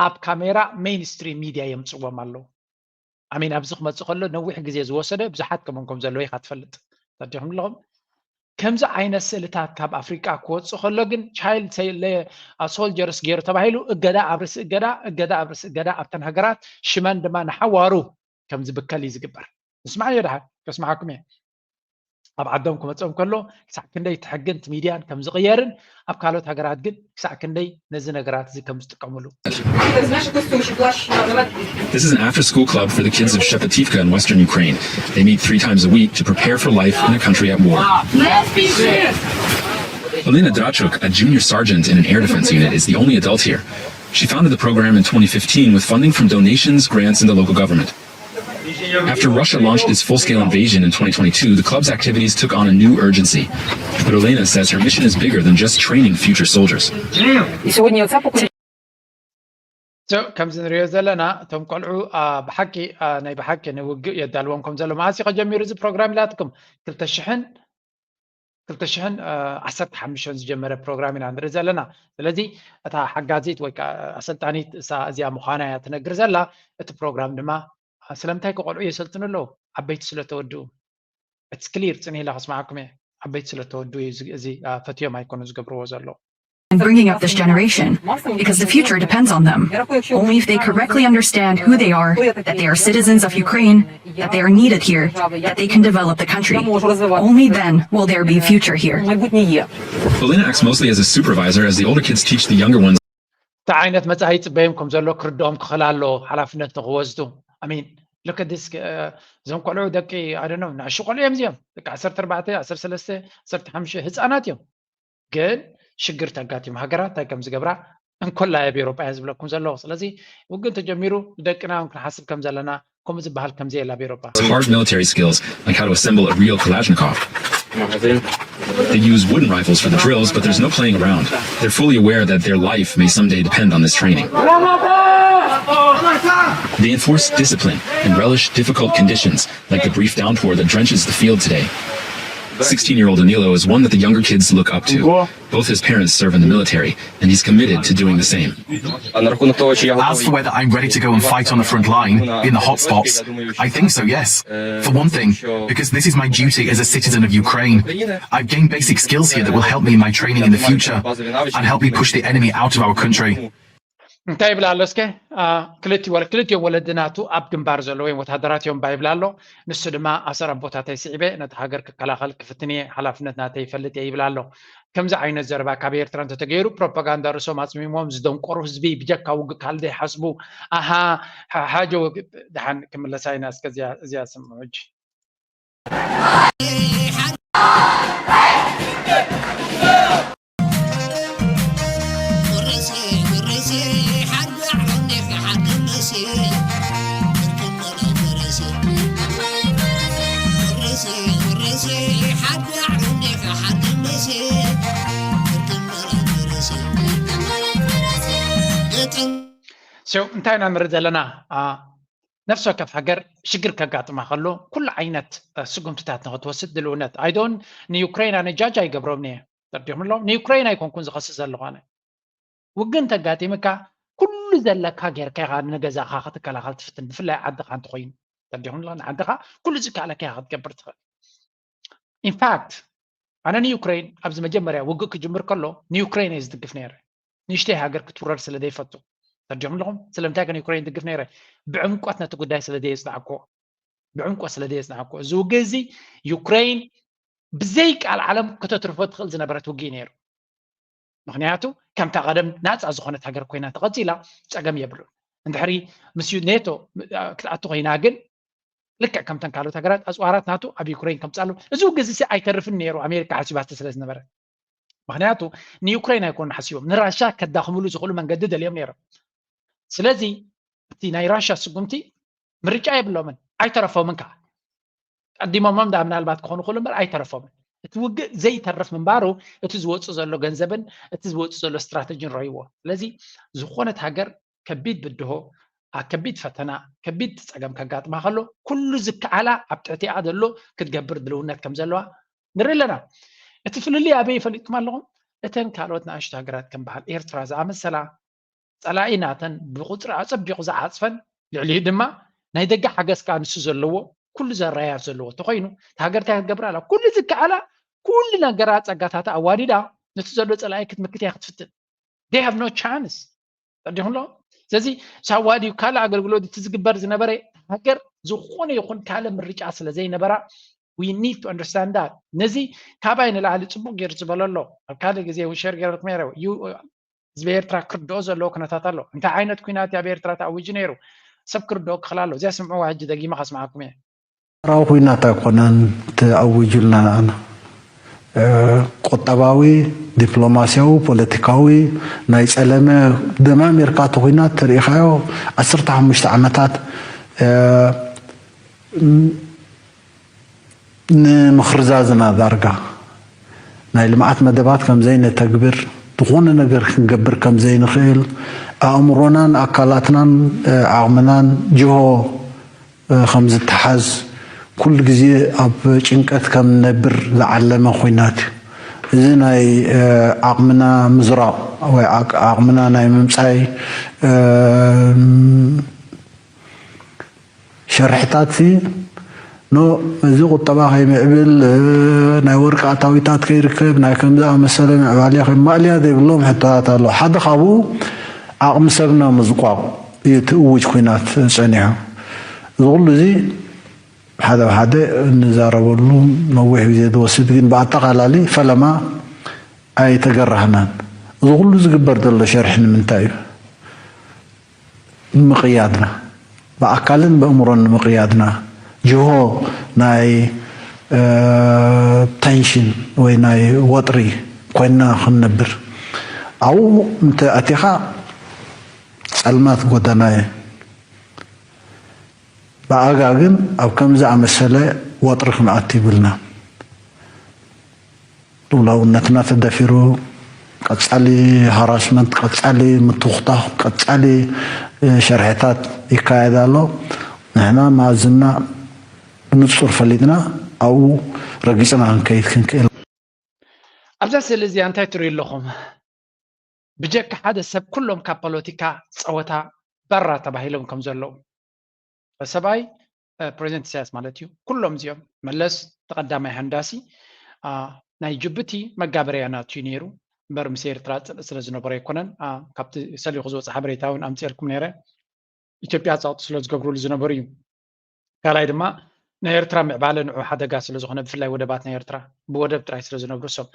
ኣብ ካሜራ ሜይንስትሪም ሚድያ የምፅዎም ኣለዉ። ኣሚን ኣብዚ ክመፅእ ከሎ ነዊሕ ግዜ ዝወሰደ ብዙሓት ከመን ከም ዘለዎ ኢኻ ትፈልጥ። ተዲኹም ኣለኹም። ከምዚ ዓይነት ስእልታት ካብ ኣፍሪቃ ክወፅእ ከሎ ግን ቻይልድ ሶልጀርስ ገይሩ ተባሂሉ እገዳ ኣብ ርእሲ እገዳ እገዳ ኣብ ርእሲ እገዳ ኣብተን ሃገራት ሽመን ድማ ንሓዋሩ ከም ዝብከል እዩ ዝግበር። ንስማዕ እዮ ደሓን ከስምዓኩም እየ። ኣብ ዓዶም ክመፀም ከሎ ክሳዕ ክንደይ እቲ ሕግን እቲ ሚድያን ከም ዝቕየርን ኣብ ካልኦት ሃገራት ግን ክሳዕ ክንደይ ነዚ ነገራት እዚ ከም ዝጥቀምሉ This is an after school club for the kids of Shepativka in western Ukraine. They meet three times a week to prepare for life in a country at war. Elena Drachuk, a junior sergeant in an air defense unit, is the only adult here. She founded the program in twenty fifteen with funding from donations, grants, and the local government. After Russia launched its full scale invasion in twenty twenty-two, the club's activities took on a new urgency. But Elena says her mission is bigger than just training future soldiers. ከም ዝንሪኦ ዘለና እቶም ቆልዑ ብሓቂ ናይ ብሓቂ ንውግእ የዳልዎም ከም ዘሎ መዓስ እዩ ከጀሚሩ እዚ ፕሮግራም ኢላትኩም ክልተ ሽሕን ክልተ ሽሕን ዓሰርተ ሓሙሽተን ዝጀመረ ፕሮግራም ኢና ንርኢ ዘለና። ስለዚ እታ ሓጋዚት ወይ ከዓ ኣሰልጣኒት እሳ እዚኣ ምዃና እያ ትነግር ዘላ። እቲ ፕሮግራም ድማ ስለምንታይ ከቆልዑ የሰልጥኑ ኣለዉ? ዓበይቲ ስለተወድኡ። It's clear፣ ፅን ኢለ ከስምዓኩም እየ። ዓበይቲ ስለተወድኡ እዩ እዚ ፈትዮም ኣይኮኑ ዝገብርዎ ዘለዉ። and bringing up this generation because the future depends on them. Only if they correctly understand who they are, that they are citizens of Ukraine, that they are needed here, that they can develop the country. Only then will there be a future here. Elena acts mostly as a supervisor as the older kids teach the younger ones. እንታይ ዓይነት መፃኢ ይፅበዮም ከም ዘሎ ክርድኦም ክኽእል ኣለዎ ሓላፍነት ንክወስዱ። I mean, look at this, እዞም ቆልዑ ደቂ ኣደኖም ንኣሹ ቆልዑ እዮም እዚኦም ደቂ ዓሰርተ ኣርባዕተ ዓሰርተ ሰለስተ ዓሰርተ ሓሙሽተ ህፃናት እዮም። ግን ሽግር ተጋጢሙ ሃገራት እንታይ ከም ዝገብራ እንኮላይ ኣብ ኤሮጳ እያ ዝብለኩም ዘለኹ። ስለዚ ውግእ እንተጀሚሩ ንደቅና እውን ክንሓስብ ከም ዘለና ከምኡ ዝበሃል ከም ዘየለ ኣብ ኤሮጳ። It's hard military skills, like how to assemble a real Kalashnikov. They use wooden rifles for the drills, but there's no playing around. They're fully aware that their life may someday depend on this training. They enforce discipline and relish difficult conditions, like the brief downpour that drenches the field today. Sixteen-year-old Danilo is one that the younger kids look up to. Both his parents serve in the military, and he's committed to doing the same. As for whether I'm ready to go and fight on the front line in the hot spots, I think so, yes. For one thing, because this is my duty as a citizen of Ukraine. I've gained basic skills here that will help me in my training in the future and help me push the enemy out of our country. እንታይ ይብላ ኣሎ እስከ? ክልቲኦም ወለድናቱ ኣብ ግንባር ዘለዉ እዮም፣ ወታደራት እዮም ባ ይብላ ኣሎ። ንሱ ድማ ኣሰር ኣቦታተይ ስዒበ ነቲ ሃገር ክከላኸል ክፍትን እየ፣ ሓላፍነት ናተይ ይፈልጥ እየ ይብላ ኣሎ። ከምዚ ዓይነት ዘረባ ካብ ኤርትራ እንተተገይሩ ፕሮፓጋንዳ ርእሶም ኣፅሚሞም ዝደንቆሩ ህዝቢ ብጀካ ውግእ ካልእ ዘይሓስቡ። ኣሃ ሓጆ ደሓን ክምለሳ ኢና። እስከ እዚኣ ስምዑ ሕጂ። ዓዲ ዓለም ዲኻ ሓንቲ መሲ፣ ፍርቂ መራሒ ርእሲ፣ ፍርቂ መራሒ ርእሲ። ገጠም ሰው እንታይ ኢና ንርኢ ዘለና? አ፣ ነፍሲ ወከፍ ሃገር ሽግር ከጋጥማ ከሎ ኩሉ ዓይነት፣ አ፣ ስጉምትታት ንክትወስድ ድልውነት። ኣይዶን ንዩክሬን ኣነ ጃጅ ኣይገብሮም እየ። ተርዲኹም ኣለኹም? ንዩክሬን ኣይኮንኩን ዝኸስስ ዘለኹ ኣነ። ውግእ እንተጋጢምካ ኩሉ ዘለካ ጌርካ ኢኻ ንገዛኻ ክትከላኸል ትፍትን፣ ብፍላይ ዓድኻ እንተኾይኑ። ተርዲኹም ኣለኹም? ንዓድኻ ኩሉ ዝከኣለካ ኢኻ ክትገብር ትኽእል። ኢንፋክት ኣነ ንዩክሬን ኣብዚ መጀመርያ ውግእ ክጅምር ከሎ ንዩክሬን እየ ዝድግፍ ነይረ። ንእሽተይ ሃገር ክትውረር ስለ ዘይፈቱ። ተርዲኹም ኣለኹም? ስለምንታይ ከ ንዩክሬን ድግፍ ነይረ? ብዕምቆት ነቲ ጉዳይ ስለ ዘየጽናዕክዎ። ብዕምቆት ስለ ዘየጽናዕክዎ። እዚ ውግእ እዚ ዩክሬን ብዘይ ቃል ዓለም ከተትርፎ ትኽእል ዝነበረት ውግእ ነይሩ። ምኽንያቱ ከምታ ቀደም ናጻ ዝኾነት ሃገር ኮይና ተቐጺላ ጸገም የብሉን። እንድሕሪ ምስ ዩ-፣ ኔቶ፣ አ፣ ክትኣቱ ኮይና ግን ልክዕ ከምተን ካልኦት ሃገራት ኣጽዋራት ናቱ ኣብ ዩክሬን ከምጻሉ እዚ ውግእ እዚ ኣይተርፍን ነይሩ ኣሜሪካ ሓሲባቶ ስለ ዝነበረት። ምኽንያቱ ንዩክሬን ኣይኮኑ ሓሲቦም፣ ንራሻ ከዳኽምሉ ዝኽእሉ መንገዲ ደልዮም ነይሮም። ስለዚ እቲ ናይ ራሻ ስጉምቲ ምርጫ የብሎምን፣ ኣይተረፎምን ከዓ። ቀዲሞሞም ዳ ምናልባት ክኾኑ ክእሉ እምበር ኣይተረፎምን። እቲ ውግእ ዘይተርፍ ምንባሩ እቲ ዝወፁ ዘሎ ገንዘብን እቲ ዝወፁ ዘሎ ስትራተጂን ረይዎ። ስለዚ ዝኾነት ሃገር ከቢድ ብድሆ፣ ኣብ ከቢድ ፈተና፣ ከቢድ ፀገም ከጋጥማ ከሎ ኩሉ ዝከኣላ ኣብ ትሕቲኣ ዘሎ ክትገብር ድልውነት ከም ዘለዋ ንርኢ ኣለና። እቲ ፍልልይ ኣበይ ፈሊጥኩም ኣለኹም? እተን ካልኦት ንኣሽቱ ሃገራት ከም በዓል ኤርትራ ዝኣመሰላ ጸላኢ ናተን ብቁጽሪ ኣጸቢቑ ዝዓጽፈን፣ ልዕሊኡ ድማ ናይ ደገ ሓገዝ ከኣ ንሱ ዘለዎ፣ ኩሉ ዘራያት ዘለዎ እንተኾይኑ፣ እታ ሃገር እንታይ ክትገብር ኣላ? ኩሉ ዝከኣላ፣ ኩሉ ነገራ ጸጋታታ ኣዋዲዳ ነቲ ዘሎ ጸላኢ ክትምክት እያ ክትፍትን። They have no chance። ተረዲኹም ኣለኹም? ስለዚ ሳዋ ድዩ ካልእ ኣገልግሎት እቲ ዝግበር ዝነበረ፣ ሃገር ዝኾነ ይኹን ካልእ ምርጫ ስለ ዘይነበራ፣ we need to understand that። ነዚ ካባይ ንላዕሊ ጽቡቕ ገይሩ ዝበሎ ኣሎ። ኣብ ካልእ ግዜ እውን ሸር ገይረልኩም ነይረ። ዩ-፣ ህዝቢ ኤርትራ ክርድኦ ዘለዎ ኩነታት ኣሎ። እንታይ ዓይነት ኲናት እዩ ኣብ ኤርትራ ተኣዊጁ ነይሩ? ሰብ ክርድኦ ክኽእል ኣለዎ። እዚኣ ስምዕዋ፣ ሕጂ ደጊመ ከስምዓኩም እየ። ሃገራዊ ኲናት ኣይኮነን ተኣዊጁልና። እ፣ ቁጠባዊ፣ ዲፕሎማስያዊ፣ ፖለቲካዊ፣ ናይ ጸለመ ደማ ኣሜሪካ እቲ ኲናት ተሪኢኻዮ ዓሰርተ ሓሙሽተ ዓመታት፣ እ፣ ን-፣ ንምኽርዛዝና ዳርጋ ናይ ልምዓት መደባት ከም ዘይነተግብር፣ ዝኾነ ነገር ክንገብር ከም ዘይንኽእል፣ ኣእምሮናን ኣካላትናን፣ እ፣ ዓቕምናን ጅሆ፣ እ፣ ከም ዝተሓዝ፣ ኩሉ ግዜ ኣብ ጭንቀት ከም ንነብር ዝዓለመ ኲናት እዩ። እዚ ናይ፣ እ፣ ዓቕምና ምዝራቕ ወይ ዓቅ-፣ ዓቕምና ናይ ምምጻይ፣ እ፣ ሸርሕታት ሲ፣ ኖ፣ እዚ ቁጠባ ከይምዕብል፣ እ፣ ናይ ወርቂ ኣታዊታት ከይርከብ፣ ናይ ከምዚ ኣመሰለ ምዕባለ ከይማእልያ ዘይብሎም ሕቶታት ኣሎ። ሓደ ካብኡ ዓቕሚ ሰብና ምዝቋቕ እዩ፣ እቲ እውጅ ኲናት ጸኒሑ። እዚ ኩሉ እዚ ሓደ ብሓደ እንዛረበሉ ነዊሕ ግዜ ዝወስድ፣ ግን ብኣጠቓላሊ ፈለማ ኣይተገራህናን። እዚ ኩሉ ዝግበር ዘሎ ሸርሒ ንምንታይ እዩ? ንምቕያድና፣ ብኣካልን ብእምሮን ንምቕያድና፣ ጅሆ ናይ፣ እ፣ ተንሽን ወይ ናይ ወጥሪ ኮይንና ክንነብር። ኣብኡ እንተ ኣቲኻ ጸልማት ጎደና እዩ። ብኣጋ ግን ኣብ ከምዚ ኣመሰለ ወጥሪ ክንኣቱ ይብልና። ልኡላውነትና ተደፊሩ፣ ቀጻሊ ሃራስመንት፣ ቀጻሊ ምትኹታኽ፣ ቀጻሊ፣ እ፣ ሸርሕታት ይካየድ ኣሎ። ንሕና መኣዝንና ብንጹር ፈሊጥና ኣብኡ ረጊጽና ክንከይድ ክንክእል። ኣብዛ ስእሊ እዚኣ እንታይ ትርእዩ ኣለኹም? ብጀካ ሓደ ሰብ ኩሎም ካብ ፖለቲካ ጸወታ በራ ተባሂሎም ከም ዘለዉ። ሰብኣይ፣ እ፣ ፕሬዚደንት ኢሳያስ ማለት እዩ። ኩሎም እዚኦም፣ መለስ እቲ ቀዳማይ ሃንዳሲ፣ አ፣ ናይ ጅቡቲ መጋበርያ ናቱ እዩ ነይሩ። እምበር ምስ ኤርትራ ጽልኢ ስለ ዝነበሮ ኣይኮነን። አ፣ ካብቲ ሰሊኹ ዝወጽእ ሓበሬታ እውን ኣምጽኤልኩም ነይረ። ኢትዮጵያ ጸቕጢ ስለ ዝገብሩሉ ዝነበሩ እዩ። ካልኣይ ድማ ናይ ኤርትራ ምዕባለ ንዑ ሓደጋ ስለ ዝኾነ፣ ብፍላይ ወደባት ናይ ኤርትራ ብወደብ ጥራይ ስለ ዝነብሩ፣ እሶም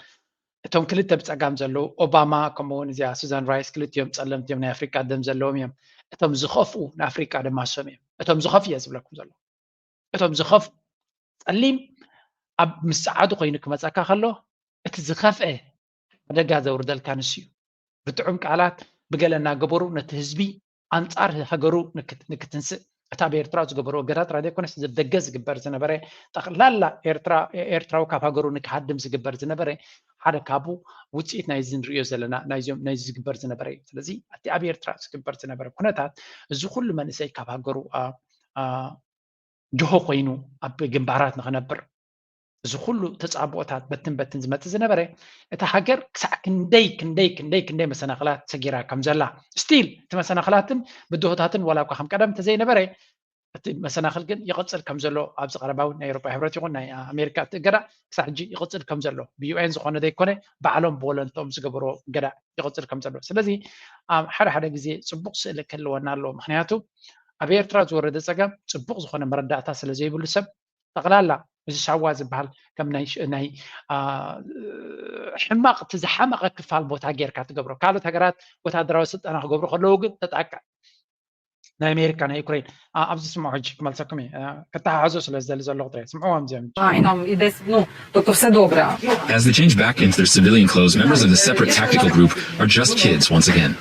እቶም ክልተ ብጸጋም ዘለዉ፣ ኦባማ ከምኡ እውን እዚኣ ሱዛን ራይስ፣ ክልቲኦም ጸለምቲ እዮም፣ ናይ ኣፍሪቃ ደም ዘለዎም እዮም። እቶም ዝኸፍኡ ንኣፍሪቃ ድማ እሶም እዮም። እቶም ዝኸፍኡ እየ ዝብለኩም ዘለኹ። እቶም ዝኸፍኡ፣ ጸሊም ኣብ ምስ ጸዓዱ ኮይኑ ክመጸካ ከሎ፣ እቲ ዝኸፍአ ሓደጋ ዘውርደልካ ንሱ እዩ። ብጥዑም ቃላት ብገለ እናገበሩ ነቲ ህዝቢ ኣንጻር ሃገሩ ንክት-፣ ንክትንስእ፣ እቲ ኣብ ኤርትራ ዝገበሩ እገዳ ጥራይ ዘይኮነስ ደገ ዝግበር ዝነበረ ጠቕላላ ኤርትራዊ ካብ ሃገሩ ንክሃድም ዝግበር ዝነበረ ሓደ ካብኡ ውፅኢት ናይዚ ንሪኦ ዘለና ናይዚ ዝግበር ዝነበረ እዩ። ስለዚ እቲ ኣብ ኤርትራ ዝግበር ዝነበረ ኩነታት እዚ ኩሉ መንእሰይ ካብ ሃገሩ ጆሆ ኮይኑ ኣብ ግንባራት ንክነብር እዚ ኩሉ ተፃብኦታት በትን በትን ዝመፅእ ዝነበረ እታ ሃገር ክሳዕ ክንደይ ክንደይ ክንደይ ክንደይ መሰናክላት ሰጊራ ከም ዘላ ስቲል እቲ መሰናክላትን ብድሆታትን ዋላ እኳ ከም ቀደም እንተዘይነበረ እቲ መሰናክል ግን ይቕፅል ከም ዘሎ ኣብዚ ቀረባ እውን ናይ ኤሮፓ ሕብረት ይኹን ናይ ኣሜሪካ እቲ እገዳ ክሳዕ ሕጂ ይቕፅል ከም ዘሎ ብዩኤን ዝኾነ ዘይኮነ ባዕሎም ብወለንቶም ዝገበርዎ እገዳ ይቕፅል ከም ዘሎ ስለዚ ሓደ ሓደ ግዜ ፅቡቕ ስእሊ ክህልወና ኣለዎ ምክንያቱ ኣብ ኤርትራ ዝወረደ ፀገም ፅቡቕ ዝኾነ መረዳእታ ስለ ዘይብሉ ሰብ ጠቕላላ እዚ ሳዋ ዝበሃል ከም ናይ ሕማቕ እቲ ዝሓመቐ ክፋል ቦታ ጌርካ ትገብሮ ካልኦት ሃገራት ወታደራዊ ስልጠና ክገብሩ ከለዉ ግን ተጣቅዕ ናይ ኣሜሪካ ናይ ዩክሬን ኣብዚ ስምዑ ሕጂ ክመልሰኩም እየ ከተሓሕዞ ስለ ዝደሊ ዘለኹ ጥራይ ስምዕዎም እዚኦም As they change back into their civilian clothes, members of the separate tactical group are just kids once again.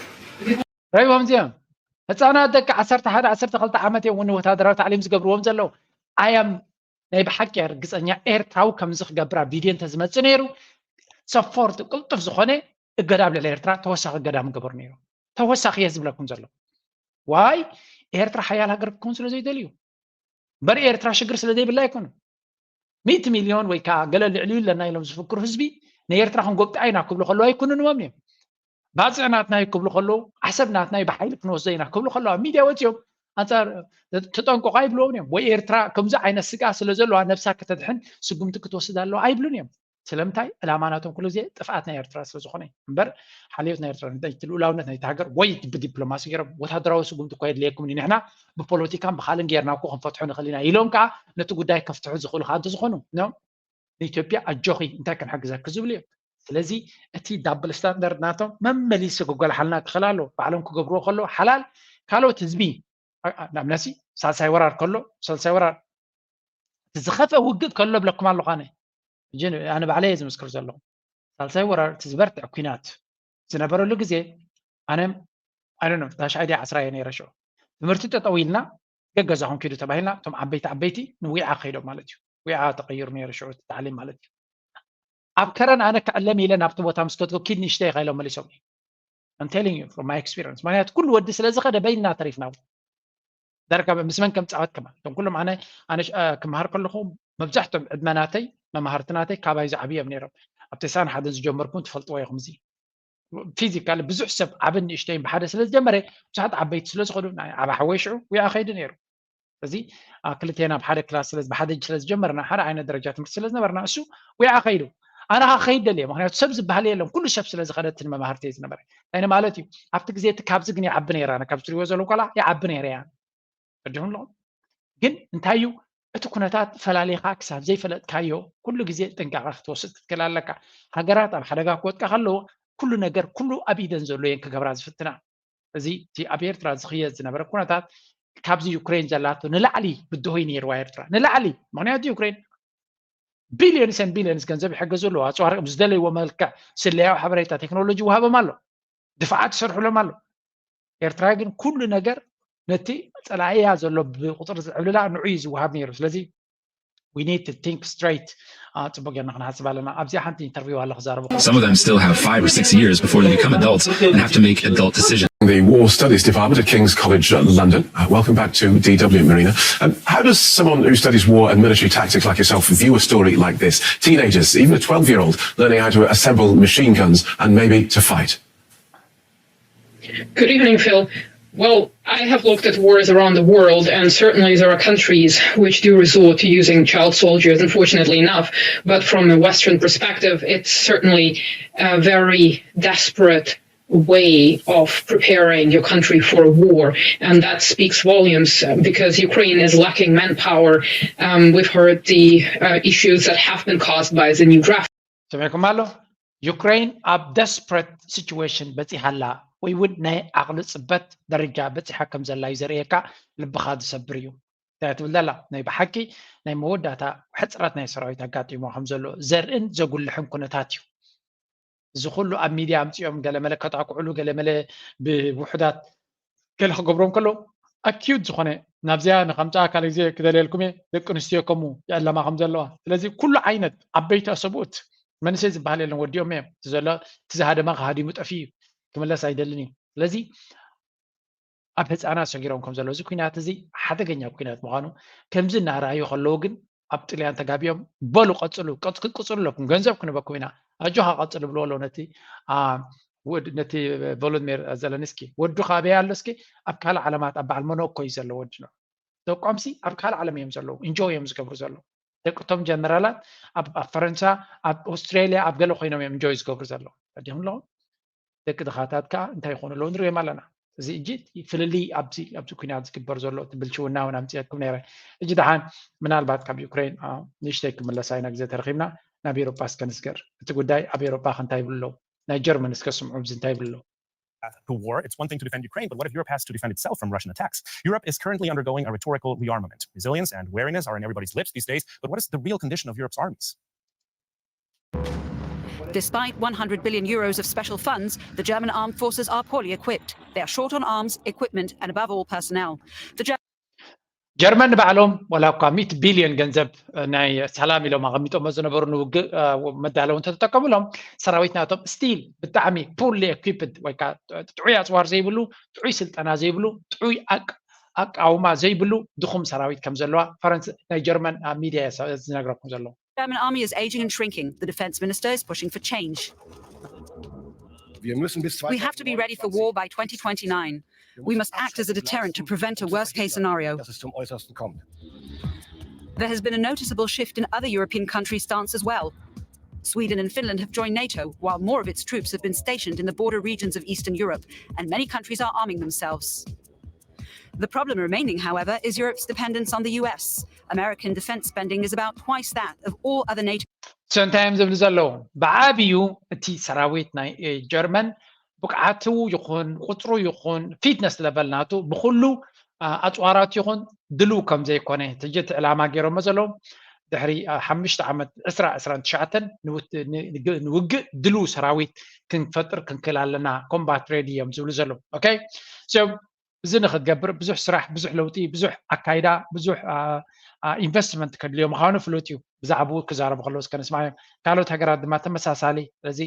ራይዎም እዚኦም ህፃናት ደቂ ዓሰርተ ሓደ ዓሰርተ ክልተ ዓመት እዮም እውን ወታደራዊ ታዕሊም ዝገብርዎም ዘለዉ ኣያም ናይ ብሓቂ ርግፀኛ ኤርትራዊ ከምዚ ክገብራ ቪድዮ እንተዝመፅእ ነይሩ ሰፖርት ቅልጡፍ ዝኾነ እገዳ ኣብ ልዕሊ ኤርትራ ተወሳኺ እገዳ ምገበሩ ነይሩ ተወሳኺ እየ ዝብለኩም ዘሎ ዋይ ኤርትራ ሓያል ሃገር ክትከውን ስለ ዘይደልዩ እምበር ኤርትራ ሽግር ስለ ዘይብላ ኣይኮኑን ሚእቲ ሚልዮን ወይ ከዓ ገለ ልዕሊኡ ኣለና ኢሎም ዝፍክሩ ህዝቢ ንኤርትራ ክንጎብጣ ኢና ክብሉ ከለዉ ኣይኩንንዎም እዮም ባፅዕ ናትና እዩ ክብሉ ከለዉ ዓሰብ ናትና እዩ ብሓይሊ ክንወስዶ ኢና ክብሉ ከለዉ ኣብ ሚድያ ወፂኦም ኣንፃር ተጠንቀቑ ኣይብልዎም እዮም ወይ ኤርትራ ከምዚ ዓይነት ስጋ ስለ ዘለዋ ነብሳ ከተድሕን ስጉምቲ ክትወስድ ኣለዋ ኣይብሉን እዮም ስለምንታይ ዕላማ ናቶም ኩሉ ግዜ ጥፍኣት ናይ ኤርትራ ስለ ዝኾነ እምበር ሓልዮት ናይ ኤርትራ ልኡላውነት ናይቲ ሃገር ወይ ብዲፕሎማሲ ገይሮም ወታደራዊ ስጉምቲ እኮ የድልየኩም ንሕና ብፖለቲካን ብካልን ጌርና እኮ ክንፈትሖ ንኽእል ኢና ኢሎም ከዓ ነቲ ጉዳይ ከፍትሑ ዝኽእሉ ከዓ እንተዝኾኑ ንኢትዮጵያ ኣጆኺ እንታይ ክንሕግዘኪ ዝብሉ እዮም ስለዚ እቲ ዳብል ስታንዳርድ ናቶም መመሊሱ ክጎልሓልና ክኽእል ኣለዎ ባዕሎም ክገብርዎ ከለዉ ሓላል ካልኦት ህዝቢ ንኣብነሲ ሳልሳይ ወራር ከሎ ሳልሳይ ወራር ዝኸፍአ ውግእ ከሎ ብለኩም ኣለኹ ኣነ ሕጂ ኣነ ባዕለይ እየ ዝምስክር ዘለኹ ሳልሳይ ወራር እቲ ዝበርትዕ ኩናት ዝነበረሉ ግዜ ኣነ ኣነ ታሽዓይ ድያ ዓስራ እየ ነይረ ሽዑ ትምህርቲ ጠጠው ኢልና ገገዛኹም ኪዱ ተባሂልና እቶም ዓበይቲ ዓበይቲ ንዊዓ ከይዶም ማለት እዩ ዊዓ ተቀይሩ ነይሩ ሽዑ እቲ ታዕሊም ማለት እዩ ኣብ ከረን ኣነ ክዕለም ኢለ ናብቲ ቦታ ምስ ከድኩ ኪድ ንሽተይ ኢኻ ኢሎም መሊሶም I'm telling you from my experience ምክንያቱ ኩሉ ወዲ ስለ ዝኸደ በይንና ተሪፍና ዳርጋ ምስ መን ከም ፃወት ከማን እቶም ኩሎም ኣነ ኣነ ክመሃር ከለኹ መብዛሕቶም ዕድመ ናተይ መማህርቲ ናተይ ካባይ ዝዓብዮም ነይሮም ኣብ ተሳን ሓደ ዝጀመርኩም ትፈልጥዎ ኢኹም እዚ ፊዚካሊ ብዙሕ ሰብ ዓብን ንእሽተይን ብሓደ ስለ ዝጀመረ ብዙሓት ዓበይቲ ስለ ዝኸዱ ናይ ዓባ ሓወይ ሽዑ ዊዓ ከይዱ ነይሩ እዚ ክልቴና ኣብ ሓደ ክላስ ስለ ብሓደ ስለ ዝጀመርና ሓደ ዓይነት ደረጃ ትምህርቲ ስለ ዝነበርና እሱ ዊዓ ከይዱ ኣነ ካ ከይድ ደልየ ምክንያቱ ሰብ ዝበሃል የለን ኩሉ ሰብ ስለ ዝኸደትን መማህርቲ ዝነበረ እንታይ ማለት እዩ ኣብቲ ግዜ እቲ ካብዚ ግን ይዓቢ ነይራ ካብ ትሪዎ ዘሎ ቆላ ይዓቢ ነይረ እያ ፈዲኹም ኣለኹም ግን እንታይ እዩ እቲ ኩነታት ፈላሊኻ ክሳብ ዘይፈለጥካዮ ኩሉ ግዜ ጥንቃቐ ክትወስድ ክትክእል ኣለካ ሃገራት ኣብ ሓደጋ ክወጥቃ ከለዎ ኩሉ ነገር ኩሉ ኣብ ኢደን ዘሎ እየን ክገብራ ዝፍትና እዚ እቲ ኣብ ኤርትራ ዝኽየድ ዝነበረ ኩነታት ካብዚ ዩክሬን ዘላቶ ንላዕሊ ብድሆይ ነይርዋ ኤርትራ ንላዕሊ ምክንያቱ ዩክሬን ቢልዮንስ ን ቢልዮንስ ገንዘብ ይሕገዙ ኣለዉ ኣፅዋር ዝደለይዎ መልክዕ ስለያዊ ሓበሬታ ቴክኖሎጂ ይወሃቦም ኣሎ ድፋዓት ይሰርሕሎም ኣሎ ኤርትራ ግን ኩሉ ነገር ነቲ ፀላእያ ዘሎ ብቁፅሪ ዝዕብልላ ንዑ እዩ ዝወሃብ ነይሩ ስለዚ we need to think straight ጽቡቅ ጌርና ክንሓስብ ኣለና ኣብዚኣ ሓንቲ ኢንተርቪው ኣሎ ክዛረቡ Some of them still have five or six years before they become adults and have to make adult decisions. The War Studies Department at King's College London. Welcome back to D W, Marina. Um, how does someone who studies war and military tactics like yourself view a story like this? Teenagers, even a twelve-year-old, learning how to assemble machine guns and maybe to fight. Good evening, Phil. Well, I have looked at wars around the world, and certainly there are countries which do resort to using child soldiers, unfortunately enough. But from a Western perspective, it's certainly a very desperate way of preparing your country for a war. And that speaks volumes uh, because Ukraine is lacking manpower. Um, we've heard the uh, issues that have been caused by the new draft. ሰሚዕኩም ኣሎ ዩክሬን ኣብ ደስፕረት ሲቹዌሽን በፂሓ ኣላ ወይ እውን ናይ ዓቕሊ ፅበት ደረጃ በፂሓ ከም ዘላ እዩ ዘርእየካ ልብኻ ዝሰብር እዩ እንታይ ትብል ዘላ ናይ ብሓቂ ናይ መወዳእታ ሕፅረት ናይ ሰራዊት ኣጋጢሞ ከም ዘሎ ዘርእን ዘጉልሕን ኩነታት እዩ እዚ ኩሉ ኣብ ሚድያ ኣምፂኦም ገለመለ ከጣቅዕሉ ገለመለ ብውሑዳት ገለ ክገብሮም ከለዉ ኣኪዩት ዝኾነ ናብዚኣ ንከምፅኣ ካልእ ግዜ ክደልየልኩም እየ። ደቂ ኣንስትዮ ከምኡ ይዕለማ ከም ዘለዋ። ስለዚ ኩሉ ዓይነት ዓበይቲ ኣሰብኡት መንእሰይ ዝበሃል የለን፣ ወዲኦም እዮም። እቲ ዘሎ እቲ ዝሃደማ ከሃዲሙ ጠፊኡ እዩ፣ ክምለስ ኣይደልን እዩ። ስለዚ ኣብ ህፃናት ሰጊሮም ከም ዘለዉ፣ እዚ ኩናት እዚ ሓደገኛ ኩናት ምዃኑ ከምዚ እናረኣዩ ከለዉ ግን ኣብ ጥልያን ተጋቢኦም፣ በሉ ቀፅሉ፣ ቀፅ- ክትቅፅሉ ኣለኩም፣ ገንዘብ ክንበኩም ኢና፣ ኣጆኻ ቀፅል ብልዎ ኣለዉ ነቲ አ፣ ወድ- ነቲ ቮሎድሚር ዘለንስኪ። ወዱ ካበይ ኣሎ እስኪ? ኣብ ካልእ ዓለማት ኣብ በዓል ሞኖኮ እዩ ዘሎ ወድና። ደቆምሲ ኣብ ካልእ ዓለም እዮም ዘለዉ፣ ኢንጆይ እዮም ዝገብሩ ዘለዉ። ደቅቶም ጀነራላት ኣብ ኣብ ፈረንሳ፣ ኣብ ኣውስትራሊያ፣ ኣብ ገለ ኮይኖም እዮም ኢንጆይ ዝገብሩ ዘለዉ። ረዲኹም ኣለኹም? ደቂ ድኻታት ከዓ እንታይ ይኾኑ ኣለዉ ንሪኦም ኣለና። እዚ እጂ ፍልልይ ኣብዚ ኣብዚ ኩናት ዝግበር ዘሎ እቲ ብልሽውና እውን ኣምፅኤኩም ነይረ። እጂ ደሓን ምናልባት ካብ ዩክሬን አ፣ ንእሽተይ ክምለሳ ኢና ግዜ ተረኺብና። ናብ ኤሮጳ እስከ ንስገር። እቲ ጉዳይ ኣብ ኤሮጳ ከ እንታይ ይብሉ ኣለዉ? ናይ ጀርመን እስከ ስምዑ፣ ኣብዚ እንታይ ይብሉ ኣለዉ? To war, it's one thing to defend Ukraine, but what if Europe has to defend itself from Russian attacks? Europe is currently undergoing a rhetorical rearmament. Resilience and wariness are in everybody's lips these days, but what is the real condition of Europe's armies? Despite one hundred billion euros of special funds, the German armed forces are poorly equipped. They are short on arms, equipment, and above all, personnel. The Ger- ጀርመን ንባዕሎም ዋላ እኳ ሚእቲ ቢልዮን ገንዘብ እ፣ ናይ ሰላም ኢሎም ኣቐሚጦሞ ዝነበሩ ንውግእ እ፣ መዳለዊ እንተተጠቀሙሎም፣ ሰራዊት ናቶም ስቲል ብጣዕሚ ፑርሊ ኤኩፕድ ወይ ከዓ ጥዑይ ኣፅዋር ዘይብሉ፣ ጥዑይ ስልጠና ዘይብሉ፣ ጥዑይ ኣቅ- ኣቃውማ ዘይብሉ ድኹም ሰራዊት ከም ዘለዋ ፈረንስ ናይ ጀርመን ኣብ ሚድያ እየ ዝነግረኩም ዘለኹ። German army is aging and shrinking. The defense minister is pushing for change. Wir müssen bis We have to be ready for war by twenty twenty-nine. We must act as a deterrent to prevent a worst case scenario. Dass es zum Äußersten kommt. There has been a noticeable shift in other European countries' stance as well. Sweden and Finland have joined NATO, while more of its troops have been stationed in the border regions of Eastern Europe, and many countries are arming themselves. The problem remaining, however, is Europe's dependence on the U S. American defense spending is about twice that of all other NATO So እንታይ እዮም ዝብሉ ዘለዉ? ብዓብዩ እቲ ሰራዊት ናይ እ፣ ጀርመን ብቕዓቱ ይኹን ቁፅሩ ይኹን ፊትነስ ለቨል ናቱ ብኩሉ አ፣ ኣፅዋራት ይኹን ድልው ከም ዘይኮነ ትጅት ዕላማ ገይሮሞ ዘለዉ። ድሕሪ አ፣ ሓሙሽተ ዓመት ዕስራ ዕስራን ትሽዓተን ንውት- ን- ንግ- ንውግእ ድልው ሰራዊት ክንፈጥር ክንክእል ኣለና፣ ኮምባት ሬዲ እዮም ዝብሉ ዘለዉ። ኦኬ፣ so እዚ ንክትገብር ብዙሕ ስራሕ፣ ብዙሕ ለውጢ፣ ብዙሕ ኣካይዳ፣ ብዙሕ አ፣ አ፣ ኢንቨስትመንት ከድልዮ ምዃኑ ፍሉጥ እዩ። ብዛዕባኡ ክዛረቡ ከለዉ እስከ ንስማዕ እዮም። ካልኦት ሃገራት ድማ ተመሳሳሊ። ስለዚ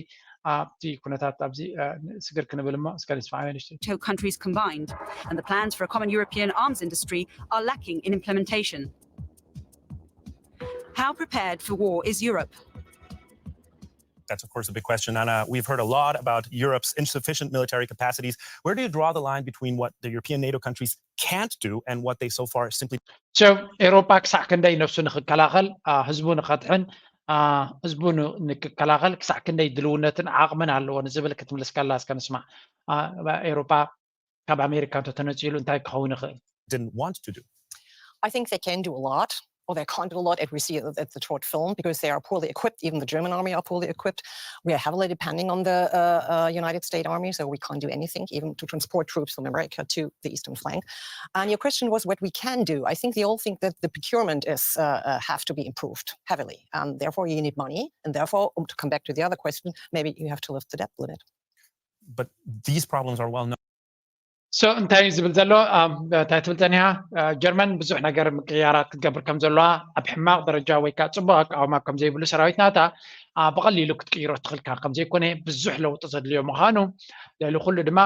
ኣብቲ ኩነታት ኣብዚ አ፣ ስግር ክንብል እሞ እስከ ንስማዕ ንእሽተይ። NATO countries combined, and the plans for a common European arms industry are lacking in implementation. How prepared for war is Europe? That's, of course, a big question, Anna. We've heard a lot about Europe's insufficient military capacities. Where do you draw the line between what the European NATO countries can't do and what they so far simply So ኤሮፓ ክሳዕ ክንደይ ነብሱ ንክከላኸል አ፣ ህዝቡ ንኸድሕን አ፣ ህዝቡ ን- ንክከላኸል ክሳዕ ክንደይ ድልውነትን ዓቕምን ኣለዎ ንዝብል ክትምልስ ከላ እስከ ንስማዕ። አ፣ ኤሮፓ ካብ ኣሜሪካ እንተተነፂሉ እንታይ ክኸውን ይኽእል? didn't want to do? I think they can do a lot, or they can't do a lot, as we see at at the short film, because they are poorly equipped. Even the German army are poorly equipped. We are heavily depending on the uh, uh, United States Army, so we can't do anything, even to transport troops from America to the eastern flank. And your question was what we can do. I think they all think that the procurement is uh, uh, have to be improved heavily, and therefore you need money, and therefore um, to come back to the other question, maybe you have to lift the debt limit. But these problems are well known. So እንታይ እዩ ዝብል ዘሎ? አ፣ እንታይ ትብል ጸኒሓ? አ፣ ጀርመን ብዙሕ ነገር ምቅያራት ክትገብር ከም ዘለዋ፣ ኣብ ሕማቕ ደረጃ ወይ ከዓ ጽቡቕ ኣቃውማ ከም ዘይብሉ ሰራዊት ናታ አ፣ ብቐሊሉ ክትቅይሮ ትኽእልካ ከም ዘይኮነ፣ ብዙሕ ለውጢ ዘድልዮ ምዃኑ፣ ልዕሊ ኩሉ ድማ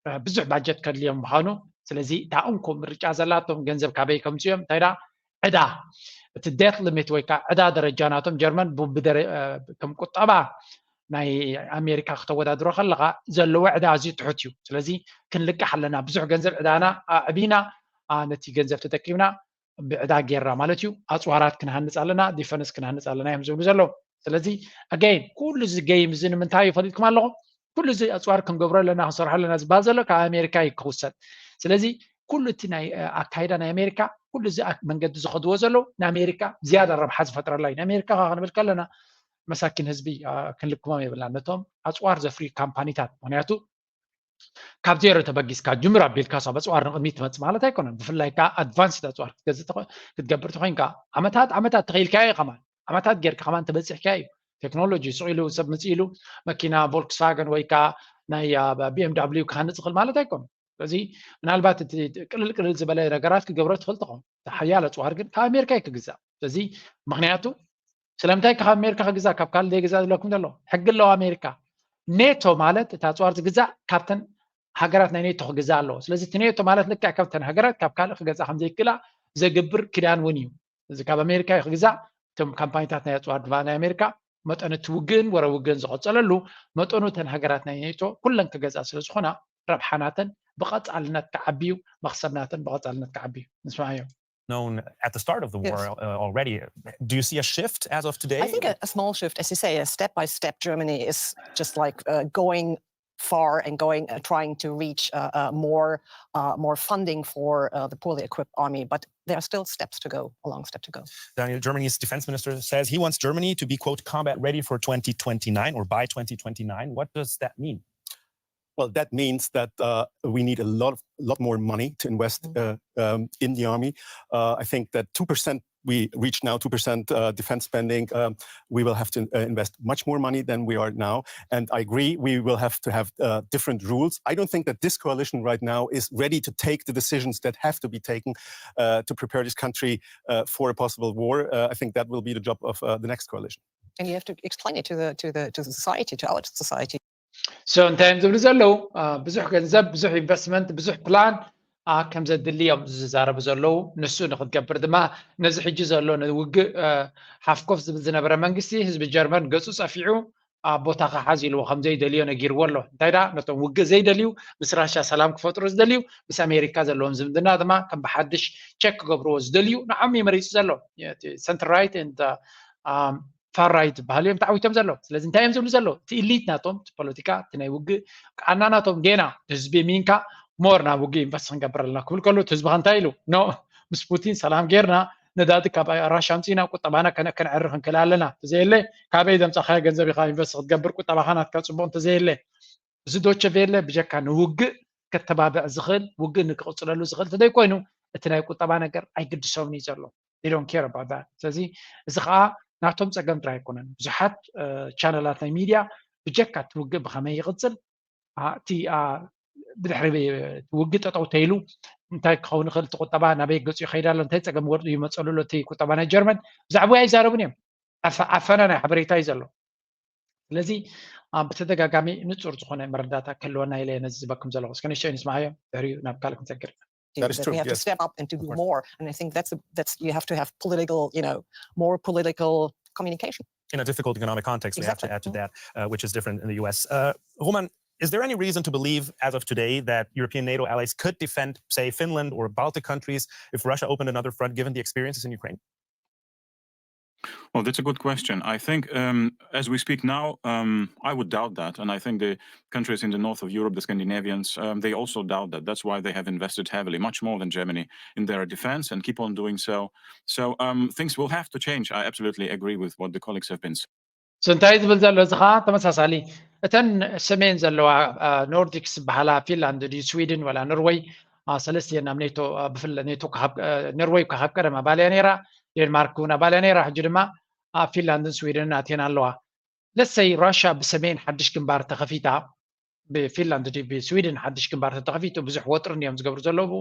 አ፣ ብዙሕ ባጀት ከድልዮም ምዃኑ። ስለዚ እታ እንኮ ምርጫ ዘላቶም ገንዘብ ካበይ ከምፅኦም እንታይ ዳ ዕዳ፣ እቲ ዴት ሊሚት ወይ ከዓ ዕዳ ደረጃ ናቶም ጀርመን ብ- ብደረ- አ፣ ከም ቁጠባ ናይ ኣሜሪካ ክተወዳድሮ ከለካ ዘለዎ ዕዳ ኣዝዩ ትሑት እዩ። ስለዚ ክንልቃሕ ኣለና፣ ብዙሕ ገንዘብ ዕዳና ኣዕቢና አ፣ ነቲ ገንዘብ ተጠቂምና ብዕዳ ጌርና ማለት እዩ። ኣፅዋራት ክንሃንፅ ኣለና፣ ዲፈንስ ክንሃንፅ ኣለና እዮም ዝብሉ ዘለዉ። ስለዚ ኣገይን ኩሉ እዚ ገይም እዚ ንምንታይ እዩ ፈሊጥኩም ኣለኹም? ኩሉ እዚ ኣፅዋር ክንገብሮ ኣለና ክንሰርሖ ኣለና ዝበሃል ዘሎ ካብ ኣሜሪካ እዩ ክውሰድ። ስለዚ ኩሉ እቲ ናይ አ፣ ኣካይዳ ናይ ኣሜሪካ ኩሉ እዚ ኣ- መንገዲ ዝኸድዎ ዘለዉ ንኣሜሪካ ዝያዳ ረብሓ ዝፈጥረላ እዩ። ንኣሜሪካ ከ ክንብል ከለና መሳኪን ህዝቢ አ፣ ክንልክሞም የብልና። ነቶም ኣፅዋር ዘፍርዩ ካምፓኒታት፣ ምክንያቱ ካብ ዜሮ ተበጊስካ ጅምር ኣቢልካ ሳብ ኣፅዋር ንቕድሚት ትመፅእ ማለት ኣይኮነን። ብፍላይ ከዓ ኣድቫንስድ ኣፅዋር ክትገዝእ ተኾ- ክትገብር ተኮይንካ ዓመታት ዓመታት ተኸይልካዮ ከማን ዓመታት ጌርካ ከማን ተበፂሕካ እዩ። ቴክኖሎጂ ስቕ ኢሉ ሰብ ምፅእ ኢሉ መኪና ቮልክስቫገን ወይ ከዓ ናይ ቢኤምዳብሊው ክሃንፅ ይኽእል ማለት ኣይኮነን። ስለዚ ምናልባት እቲ ቅልል ቅልል ዝበለ ነገራት ክገብሮ ትኽእል ትኸውን። እቲ ሓያል ኣፅዋር ግን ካብ ኣሜሪካ እዩ ክግዛእ። ስለዚ ምክንያቱ ስለምንታይ ካብ ኣሜሪካ ክግዛእ ካብ ካልእ ዘይገዛእ ዝብለኩም ዘሎ ሕጊ ኣለዎ ኣሜሪካ። ኔቶ ማለት እቲ ኣፅዋር ዝግዛእ ካብተን ሃገራት ናይ ኔቶ ክግዛእ ኣለዎ። ስለዚ እቲ ኔቶ ማለት ልክዕ ካብተን ሃገራት ካብ ካልእ ክገዛእ ከም ዘይክእላ ዘግብር ክዳን እውን እዩ። እዚ ካብ ኣሜሪካ እዩ ክግዛእ። እቶም ካምፓኒታት ናይ ኣፅዋር ድማ ናይ ኣሜሪካ መጠን እቲ ውግእን ወረ ውግእን ዝቐፀለሉ መጠኑ እተን ሃገራት ናይ ኔቶ ኩለን ክገዛ ስለ ዝኾና ረብሓናተን ብቐፃልነት ክዓብዩ መኽሰብናተን ብቐፃልነት ክዓብዩ ንስማዮ። Known at the start of the war Yes. uh, already. Do you see a shift as of today? I think a, a small shift, as you say, a step by step. Germany is just like uh, going far and going uh, trying to reach uh, uh, more uh, more funding for uh, the poorly equipped army, but there are still steps to go, a long step to go. Daniel, Germany's defense minister says he wants Germany to be, quote, combat ready for twenty twenty-nine or by twenty twenty-nine. What does that mean? Well, that means that uh, we need a lot of lot more money to invest uh, um, in the army. Uh, I think that two percent we reach now two percent uh, defense spending. Um, we will have to uh, invest much more money than we are now. And I agree, we will have to have uh, different rules. I don't think that this coalition right now is ready to take the decisions that have to be taken uh, to prepare this country uh, for a possible war. Uh, I think that will be the job of uh, the next coalition. And you have to explain it to the to the to the society, to our society. So እንታይ እዮም ዝብሉ ዘለዉ? ብዙሕ ገንዘብ፣ ብዙሕ ኢንቨስትመንት፣ ብዙሕ ፕላን ከም ዘድሊ እዮም ዝዛረቡ ዘለዉ። ንሱ ንክትገብር ድማ ነዚ ሕጂ ዘሎ ንውግእ ሓፍኮፍ ዝብል ዝነበረ መንግስቲ ህዝቢ ጀርመን ገፁ ፀፊዑ ቦታ ክሓዝ ኢልዎ ከም ዘይደልዮ ነጊርዎ ኣሎ። እንታይ ዳ ነቶም ውግእ ዘይደልዩ፣ ምስ ራሻ ሰላም ክፈጥሩ ዝደልዩ፣ ምስ ኣሜሪካ ዘለዎም ዝምድና ድማ ከም ብሓድሽ ቸክ ክገብርዎ ዝደልዩ ንዓም እዩ መሪፁ ዘሎ። ሰንትር ራይት ፋር ራይት ዝበሃሉ እዮም ተዓዊቶም ዘለዉ። ስለዚ እንታይ እዮም ዝብሉ ዘለዉ? እቲ ኢሊት ናቶም እቲ ፖለቲካ እቲ ናይ ውግእ ቃና ናቶም ጌና ህዝቢ ሚንካ ሞር ናብ ውግእ ኢንቨስት ክንገብር ኣለና ክብል ከሎ እቲ ህዝቢ እንታይ ኢሉ? ኖ፣ ምስ ፑቲን ሰላም ጌርና ነዳዲ ካብ ራሻ ኣምፂና ቁጠባና ከነዕሪ ክንክእል ኣለና። ተዘየለ ካበይ ዘምፃኻዮ ገንዘብ ኢኻ ኢንቨስት ክትገብር ቁጠባኻ ናትካ ፅቡቅ እንተዘየለ? እዚ ዶቸ ቬለ ብጀካ ንውግእ ከተባብዕ ዝኽእል ውግእ ንክቕፅለሉ ዝኽእል ተዘይኮይኑ እቲ ናይ ቁጠባ ነገር ኣይግድሶምን እዩ ዘሎ። ዶን ኬር ኣባውት ዛት። ስለዚ እዚ ከዓ ናቶም ፀገም ጥራይ ኣይኮነን። ብዙሓት ቻነላት ናይ ሚድያ ብጀካ እቲ ውግእ ብኸመይ ይቕፅል እቲ ብድሕሪ ውግእ ጠጠው ተይሉ እንታይ ክኸውን ይኽእል እቲ ቁጠባ ናበይ ገፂኡ ይኸይድ ኣሎ እንታይ ፀገም ወርዱ ይመፀሉ ኣሎ እቲ ቁጠባ ናይ ጀርመን ብዛዕባ ኣይዛረቡን እዮም። ዓፈና ናይ ሓበሬታ እዩ ዘሎ። ስለዚ ብተደጋጋሚ ንፁር ዝኾነ መረዳእታ ክህልወና ኢለ ነዚ ዝበኩም ዘለኹ እስከ ንሽተይ ንስማዓዮ ድሕሪኡ ናብ ካልእ ክንሰግር ኢና። That is true. We have yes. to step up and to do more. And I think that's a, that's you have to have political, you know, more political communication. In a difficult economic context, exactly. We have to add to that, uh, which is different in the U S. Uh, Roman, is there any reason to believe, as of today, that European NATO allies could defend, say, Finland or Baltic countries if Russia opened another front, given the experiences in Ukraine? Well, that's a good question. I think um, as we speak now, um, I would doubt that. And I think the countries in the north of Europe, the Scandinavians, um, they also doubt that. That's why they have invested heavily, much more than Germany, in their defense and keep on doing so. So um, things will have to change. I absolutely agree with what the colleagues have been saying. So እንታይ ዝብል ዘሎ እዚ ከዓ ተመሳሳሊ እተን ሰሜን ዘለዋ ኖርዲክስ ዝበሃላ ፊንላንድ ድዩ ስዊድን ወላ ኖርወይ ሰለስቲኤን ናብ ኔቶ ብፍለ ኔቶ ኖርወይ ካብ ቀደም ኣባልያ ነይራ። ዴንማርክ እውን ኣባልያ ነይራ። ሕጂ ድማ ኣብ ፊንላንድን ስዊድንን ኣትየን ኣለዋ። ለሰይ ራሻ ብሰሜን ሓድሽ ግንባር ተኸፊታ ብፊንላንድ ድዩ ብስዊድን ሓድሽ ግንባር ተተኸፊቱ ብዙሕ ወጥሪ እንዲዮም ዝገብሩ ዘለዉ።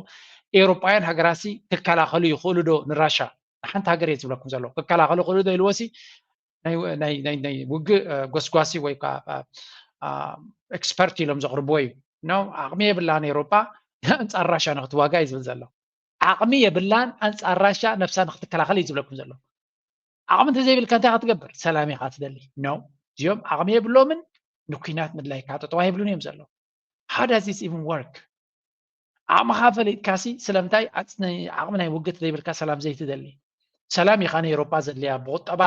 ኤውሮጳውያን ሃገራሲ ክከላኸሉ ይኽእሉ ዶ ንራሻ? ንሓንቲ ሃገር እየ ዝብለኩም ዘለዉ ክከላኸሉ ይኽእሉ ዶ ኢልዎሲ ናይ ውግእ ጎስጓሲ ወይ ኤክስፐርት ኢሎም ዘቕርብዎ እዩ። ኖ ዓቕሚ የብላን ኤውሮጳ ኣንጻር ራሻ ንክትዋጋ እዩ ዝብል ዘሎ። ዓቕሚ የብላን ኣንጻር ራሻ ነብሳ ንክትከላኸል እዩ ዝብለኩም ዘሎ። ዓቕሚ እንተዘይብልካ እንታይ ክትገብር? ሰላም ኢኻ ትደሊ። ኖ እዚኦም ዓቕሚ የብሎምን ንኩናት ምድላይካ ጠጠዋ የብሉን እዮም ዘለዉ። How does this even work? ዓቕምኻ ፈሊጥካሲ ስለምንታይ ዓቕሚ ናይ ውግእ ዘይብልካ ሰላም ዘይትደሊ? ሰላም ኢኻ ንኤውሮጳ ዘድልያ ብቁጠባ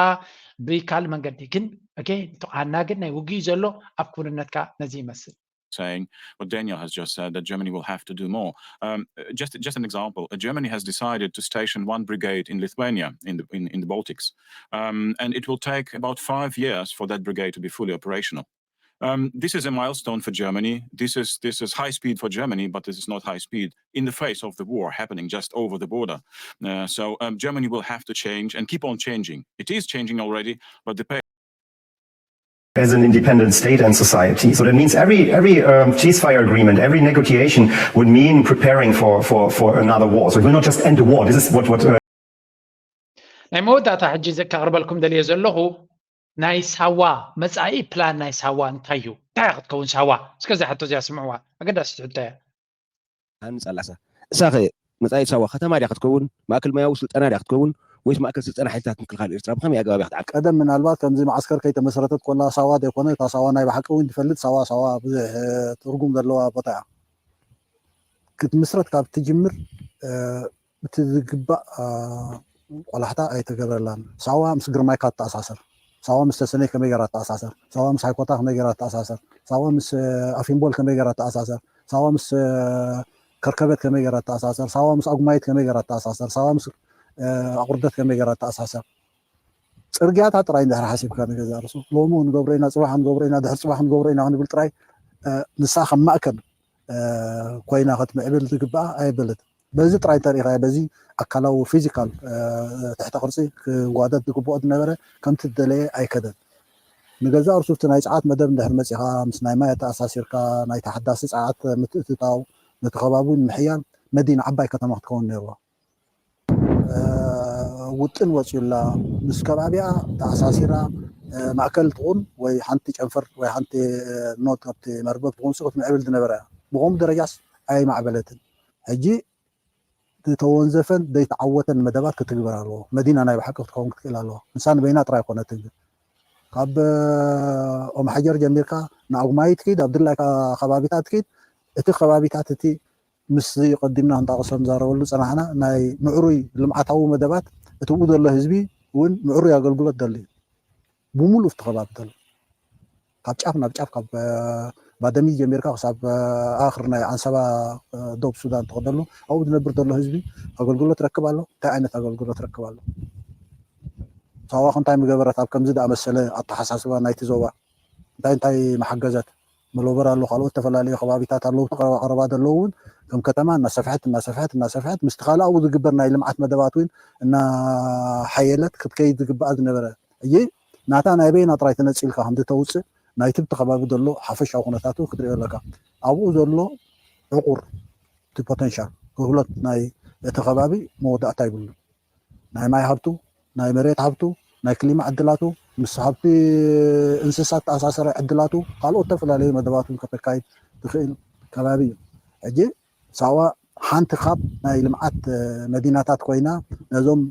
ብካልእ መንገዲ ግን ኣገ ተቃና ግን ናይ ውግእ እዩ ዘሎ ኣብ ክውንነትካ ነዚ ይመስል። Saying what Daniel has just said, that Germany will have to do more. Um, just, just an example, uh, Germany has decided to station one brigade in Lithuania, in the, in, in the Baltics. Um, and it will take about five years for that brigade to be fully operational. Um, this is a milestone for Germany. This is, this is high speed for Germany, but this is not high speed in the face of the war happening just over the border. Uh, so um, Germany will have to change and keep on changing. It is changing already, but the pace as an independent state and society. So that means every every um, ceasefire agreement, every negotiation would mean preparing for, for, for another war. So it will not just end the war. This is what what uh, ናይ መወዳእታ ሕጂ ከቕርበልኩም ደልየ ዘለኹ ናይ ሳዋ መጻኢ ፕላን ናይ ሳዋ እንታይ እዩ? እንታይ ክትከውን ሳዋ? እስከ እዛ ሕቶ እዚኣ ስምዕዋ፣ ኣገዳሲት ሕቶ እያ። ሃንፃላሳ እሳኸ መፃኢት ሳዋ ከተማ ድያ ክትከውን? ማእከል ሞያዊ ስልጠና ድያ ክትከውን? ወይስ ማእከል ስልጠና ሓይልታት ምክልኻል ኤርትራ? ብኸመይ ኣገባብ እያ ክትዓቀብ? ቀደም ምናልባት ከምዚ መዓስከር ከይተመሰረተት ኮላ ሳዋ ዘይኮነ እታ ሳዋ ናይ ብሓቂ እውን ትፈልጥ ሳዋ ሳዋ ብዙሕ ትርጉም ዘለዋ ቦታ እያ። ክትምስረት ካብ ትጅምር እቲ ዝግባእ ቆላሕታ ኣይተገበረላን። ሳዋ ምስ ግርማይካ ትተኣሳሰር፣ ሳዋ ምስ ተሰነይ ከመይ ገራ ትተኣሳሰር፣ ሳዋ ምስ ሃይኮታ ከመይ ገራ ትተኣሳሰር፣ ሳዋ ምስ ኣፊምቦል ከመይ ገራ ትተኣሳሰር፣ ሳዋ ምስ ከርከበት ከመይ ገራ ትተኣሳሰር፣ ሳዋ ምስ ኣጉማይት ከመይ ገራ ትተኣሳሰር፣ ሳዋ ምስ ኣቑርደት ከመይ ገራ ትተኣሳሰር። ፅርግያታት ጥራይ እንድሕር ሓሲብካ ንገዛእ ርእሱ ሎሚ ንገብሮ ኢና፣ ፅባሕ ንገብሮ ኢና፣ ድሕር ፅባሕ ንገብሮ ኢና ክንብል ጥራይ ንሳ ከም ማእከል ኮይና ክትምዕብል ዝግባኣ ኣየበለትን። በዚ ጥራይ እንተሪኢኻዮ በዚ ኣካላዊ ፊዚካል ትሕተ ቅርፂ ክዋደድ ዝግብኦ ዝነበረ ከምቲ ዝደለየ ኣይከደን። ንገዛእ ርእሱ እቲ ናይ ፀዓት መደብ እንድሕር መፂኻ ምስ ናይ ማይ ኣተኣሳሲርካ ናይ ተሓዳሲ ፀዓት ምትእትታው ነቲ ከባቢ እውን ምሕያል መዲና ዓባይ ከተማ ክትከውን ነይርዋ። ውጥን ወፂኡላ ምስ ከባቢኣ ተኣሳሲራ ማእከል ትኹን ወይ ሓንቲ ጨንፈር ወይ ሓንቲ ኖት ኣብቲ መርበብ ትኹን ሲ ክትምዕብል ዝነበረ እያ። ብኸምኡ ደረጃስ ኣይማዕበለትን። ሕጂ ዝተወንዘፈን ዘይተዓወተን መደባት ክትግበር ኣለዎ። መዲና ናይ ብሓቂ ክትከውን ክትክእል ኣለዋ። ንሳ ንበይና ጥራይ ኣይኮነትን ግን ካብ ኦም ሓጀር ጀሚርካ ንኣጉማይት ኪድ ኣብ ድላይካ ከባቢታት ኪድ እቲ ከባቢታት እቲ ምስ ቀዲምና ክንጠቕሶም ዛረበሉ ፀናሕና ናይ ምዕሩይ ልምዓታዊ መደባት እቲ ብኡ ዘሎ ህዝቢ እውን ምዕሩይ ኣገልግሎት ደሊ እዩ። ብሙሉእ እቲ ከባቢ ዘሎ ካብ ጫፍ ናብ ጫፍ ካብ ባደሚ ጀሚርካ ክሳብ ኣኽር ናይ ኣንሰባ ዶብ ሱዳን ትኸደሉ ኣብኡ ዝነብር ዘሎ ህዝቢ ኣገልግሎት ረክብ ኣሎ። እንታይ ዓይነት ኣገልግሎት ረክብ ኣሎ? ሳዋ ክንታይ ምገበረት ኣብ ከምዚ ዝኣመሰለ ኣተሓሳስባ ናይቲ ዞባ እንታይ እንታይ መሓገዘት? መሎበር ኣሎ፣ ካልኦት ዝተፈላለዩ ከባቢታት ኣለዉ፣ ቀረባ ቀረባ ዘለዉ እውን ከም ከተማ እናሰፍሐት እናሰፍሐት እናሰፍሐት ምስቲ ካልእ ኣብኡ ዝግበር ናይ ልምዓት መደባት እውን እናሓየለት ክትከይድ ዝግብኣ ዝነበረ እይ ናታ ናይ በይና ጥራይ ተነፂልካ ከምዚ ተውፅእ ናይ ትብቲ ከባቢ ዘሎ ሓፈሻዊ ኩነታቱ ክትሪኦ ኣለካ። ኣብኡ ዘሎ ዕቁር እቲ ፖተንሻል ክህሎት ናይ እቲ ከባቢ መወዳእታ ይብሉ። ናይ ማይ ሃብቱ፣ ናይ መሬት ሃብቱ፣ ናይ ክሊማ ዕድላቱ፣ ምስ ሃብቲ እንስሳት ተኣሳሰረ ዕድላቱ፣ ካልኦት ዝተፈላለዩ መደባቱን ከተካይድ ትኽእል ከባቢ እዩ። ሕጂ ሳዋ ሓንቲ ካብ ናይ ልምዓት መዲናታት ኮይና ነዞም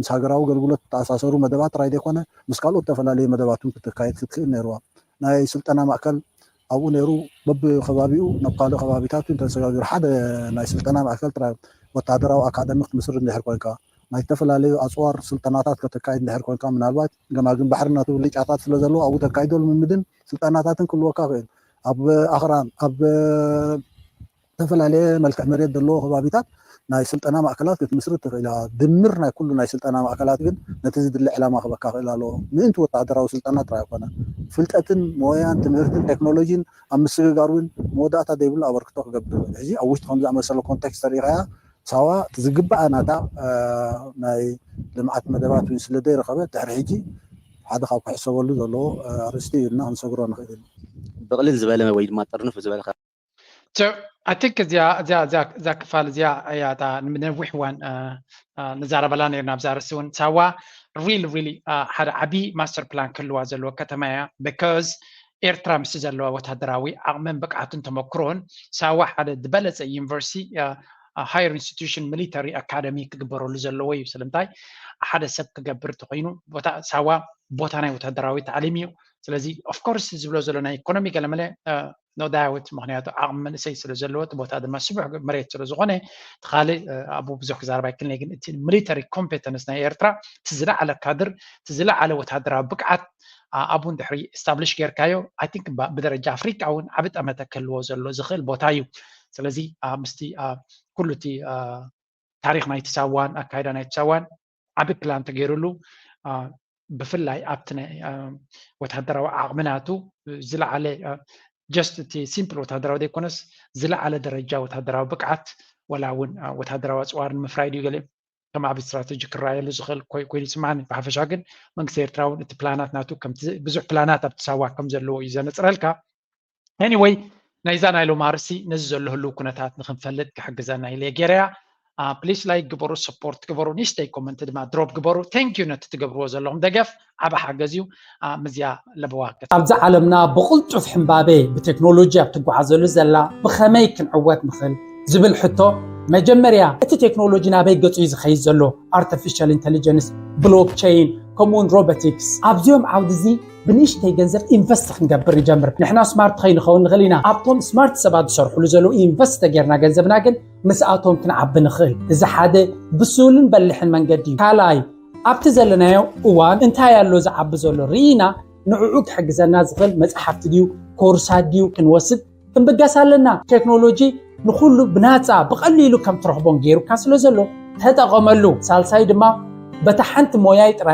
ምስ ሃገራዊ ኣገልግሎት ዝተኣሳሰሩ መደባት ጥራይ ዘይኮነ ምስ ካልኦት ዝተፈላለዩ መደባትን ክትካየድ ክትክእል ነይርዋ። ናይ ስልጠና ማእከል ኣብኡ ነይሩ በብከባቢኡ ናብ ካልእ ከባቢታት እውን ተሰጋጊሩ ሓደ ናይ ስልጠና ማእከል ጥራይ ወታደራዊ ኣካደሚ ክትምስርት እንድሕር ኮንካ ናይ ዝተፈላለዩ ኣፅዋር ስልጠናታት ከተካይድ እንድሕር ኮንካ ምናልባት ገማግም ባሕሪ እናተብሉ ጫታት ስለ ዘለዎ ኣብኡ ተካይዶ ልምምድን ስልጠናታትን ክህልወካ ይኽእል ኣብ ኣኽራን ኣብ ዝተፈላለየ መልክዕ መሬት ዘለዎ ከባቢታት ናይ ስልጠና ማእከላት ክትምስርት ትኽእል ኢኻ። ድምር ናይ ኩሉ ናይ ስልጠና ማእከላት ግን ነቲ ዝድለ ዕላማ ክበካ ክእል ኣለዎ። ምእንቲ ወታደራዊ ስልጠና ጥራይ ኣይኮነ ፍልጠትን ሞያን ትምህርትን ቴክኖሎጂን ኣብ ምስግጋር እውን መወዳእታ ዘይብሉ ኣበርክቶ ክገብር ይኽእል። ሕዚ ኣብ ውሽጢ ከም ዝኣመሰለ ኮንቴክስት ተሪኢኻያ ሳዋ ዝግባኣ ናታ ናይ ልምዓት መደባት እውን ስለ ዘይረኸበ ድሕሪ ሕጂ ሓደ ካብ ክሕሰበሉ ዘለዎ ኣርእስቲ እዩ እና ክንሰግሮ ንኽእል ኢና። ብቕልል ዝበለ ወይ ድማ ጥርንፍ ዝበለ So I think እዚኣ እዚኣ እዚኣ እዛ ክፋል እዚኣ እያ እታ ንነዊሕ እዋን ንዛረበላ ነርና ኣብዛ ርእሲ እውን ሳዋ really really ሓደ ዓብዪ ማስተር ፕላን ክህልዋ ዘለዎ ከተማ እያ because ኤርትራ ምስ ዘለዋ ወታደራዊ ዓቕምን ብቕዓትን ተመክሮን ሳዋ ሓደ ዝበለፀ ዩኒቨርሲቲ higher institution military academy ክግበረሉ ዘለዎ እዩ ስለምንታይ ሓደ ሰብ ክገብር እንተኮይኑ ሳዋ ቦታ ናይ ወታደራዊ ታዕሊም እዩ ስለዚ of course ዝብሎ ዘሎ ናይ ኢኮኖሚ ገለመለ no doubt ምክንያቱ ዓቕሚ መንእሰይ ስለ ዘለዎ እቲ ቦታ ድማ ስቡሕ መሬት ስለ ዝኾነ እቲ ካልእ ኣብኡ ብዙሕ ክዛረብ ኣይክልነ ግን እቲ military competence ናይ ኤርትራ እቲ ዝለዓለ ካድር እቲ ዝለዓለ ወታደራዊ ብቅዓት ኣብኡ እንድሕሪ establish ጌርካዮ I think ብደረጃ ኣፍሪቃ እውን ዓቢ ጠመተ ክህልዎ ዘሎ ዝኽእል ቦታ እዩ ስለዚ ምስቲ ኩሉ እቲ ታሪኽ ናይቲ ሳዋን ኣካይዳ ናይቲ ሳዋን ዓቢ ፕላን ተገይሩሉ ብፍላይ ኣብቲ ናይ ወታደራዊ ዓቕሚ ናቱ ዝለዓለ just እቲ simple ወታደራዊ ዘይኮነስ ዝለዓለ ደረጃ ወታደራዊ ብቅዓት ወላ እውን ወታደራዊ ኣፅዋር ንምፍራይ ድዩ ገለ ከም ዓብዪ ስትራተጂ ክረኣየሉ ዝኽእል ኮይኑ ይስማዕኒ። ብሓፈሻ ግን መንግስቲ ኤርትራ እውን እቲ ፕላናት ናቱ ብዙሕ ፕላናት ኣብቲ ሳዋ ከም ዘለዎ እዩ ዘነፅረልካ። Anyway፣ ናይዛ ናይ ሎም ኣርሲ ነዚ ዘሎ ህልው ኩነታት ንክንፈልጥ ክሕግዘና ኢለ ገይረያ። ፕሊስ ላይክ ግበሩ፣ ሰፖርት ግበሩ፣ ንእሽተይ ኮመንት ድማ ድሮፕ ግበሩ። ቴንክ ዩ ነቲ ትገብርዎ ዘለኹም ደገፍ ዓቢ ሓገዝ እዩ። ምዝያ ለበዋ። ኣብዚ ዓለምና ብቕልጡፍ ሕምባቤ ብቴክኖሎጂ ኣብ ትጓዓዘሉ ዘላ ብኸመይ ክንዕወት ንኽእል ዝብል ሕቶ፣ መጀመርያ እቲ ቴክኖሎጂ ናበይ ገጹ እዩ ዝኸይድ ዘሎ? ኣርቲፊሻል ኢንቴሊጀንስ፣ ብሎክቸይን፣ ከምኡውን ሮቦቲክስ። ኣብዚኦም ዓውዲ እዚ ብንእሽተይ ገንዘብ ኢንቨስት ክንገብር ንጀምር። ንሕና ስማርት ከይንኸውን ንኽእል ኢና፣ ኣብቶም ስማርት ሰባት ዝሰርሕሉ ዘለዉ ኢንቨስት ተጌርና ገንዘብና ግን ምስኣቶም ክንዓቢ ንኽእል። እዚ ሓደ ብሱልን በልሕን መንገዲ እዩ። ካልኣይ፣ ኣብቲ ዘለናዮ እዋን እንታይ ኣሎ ዝዓቢ ዘሎ ርኢና ንዕኡ ክሕግዘና ዝኽእል መጽሓፍቲ ድዩ ኮርሳት ድዩ ክንወስድ ክንብገስ ኣለና። ቴክኖሎጂ ንኹሉ ብናጻ ብቐሊሉ ከም ትረኽቦን ገይሩካ ስለ ዘሎ ተጠቐመሉ። ሳልሳይ ድማ በታ ሓንቲ ሞያይ ጥራይ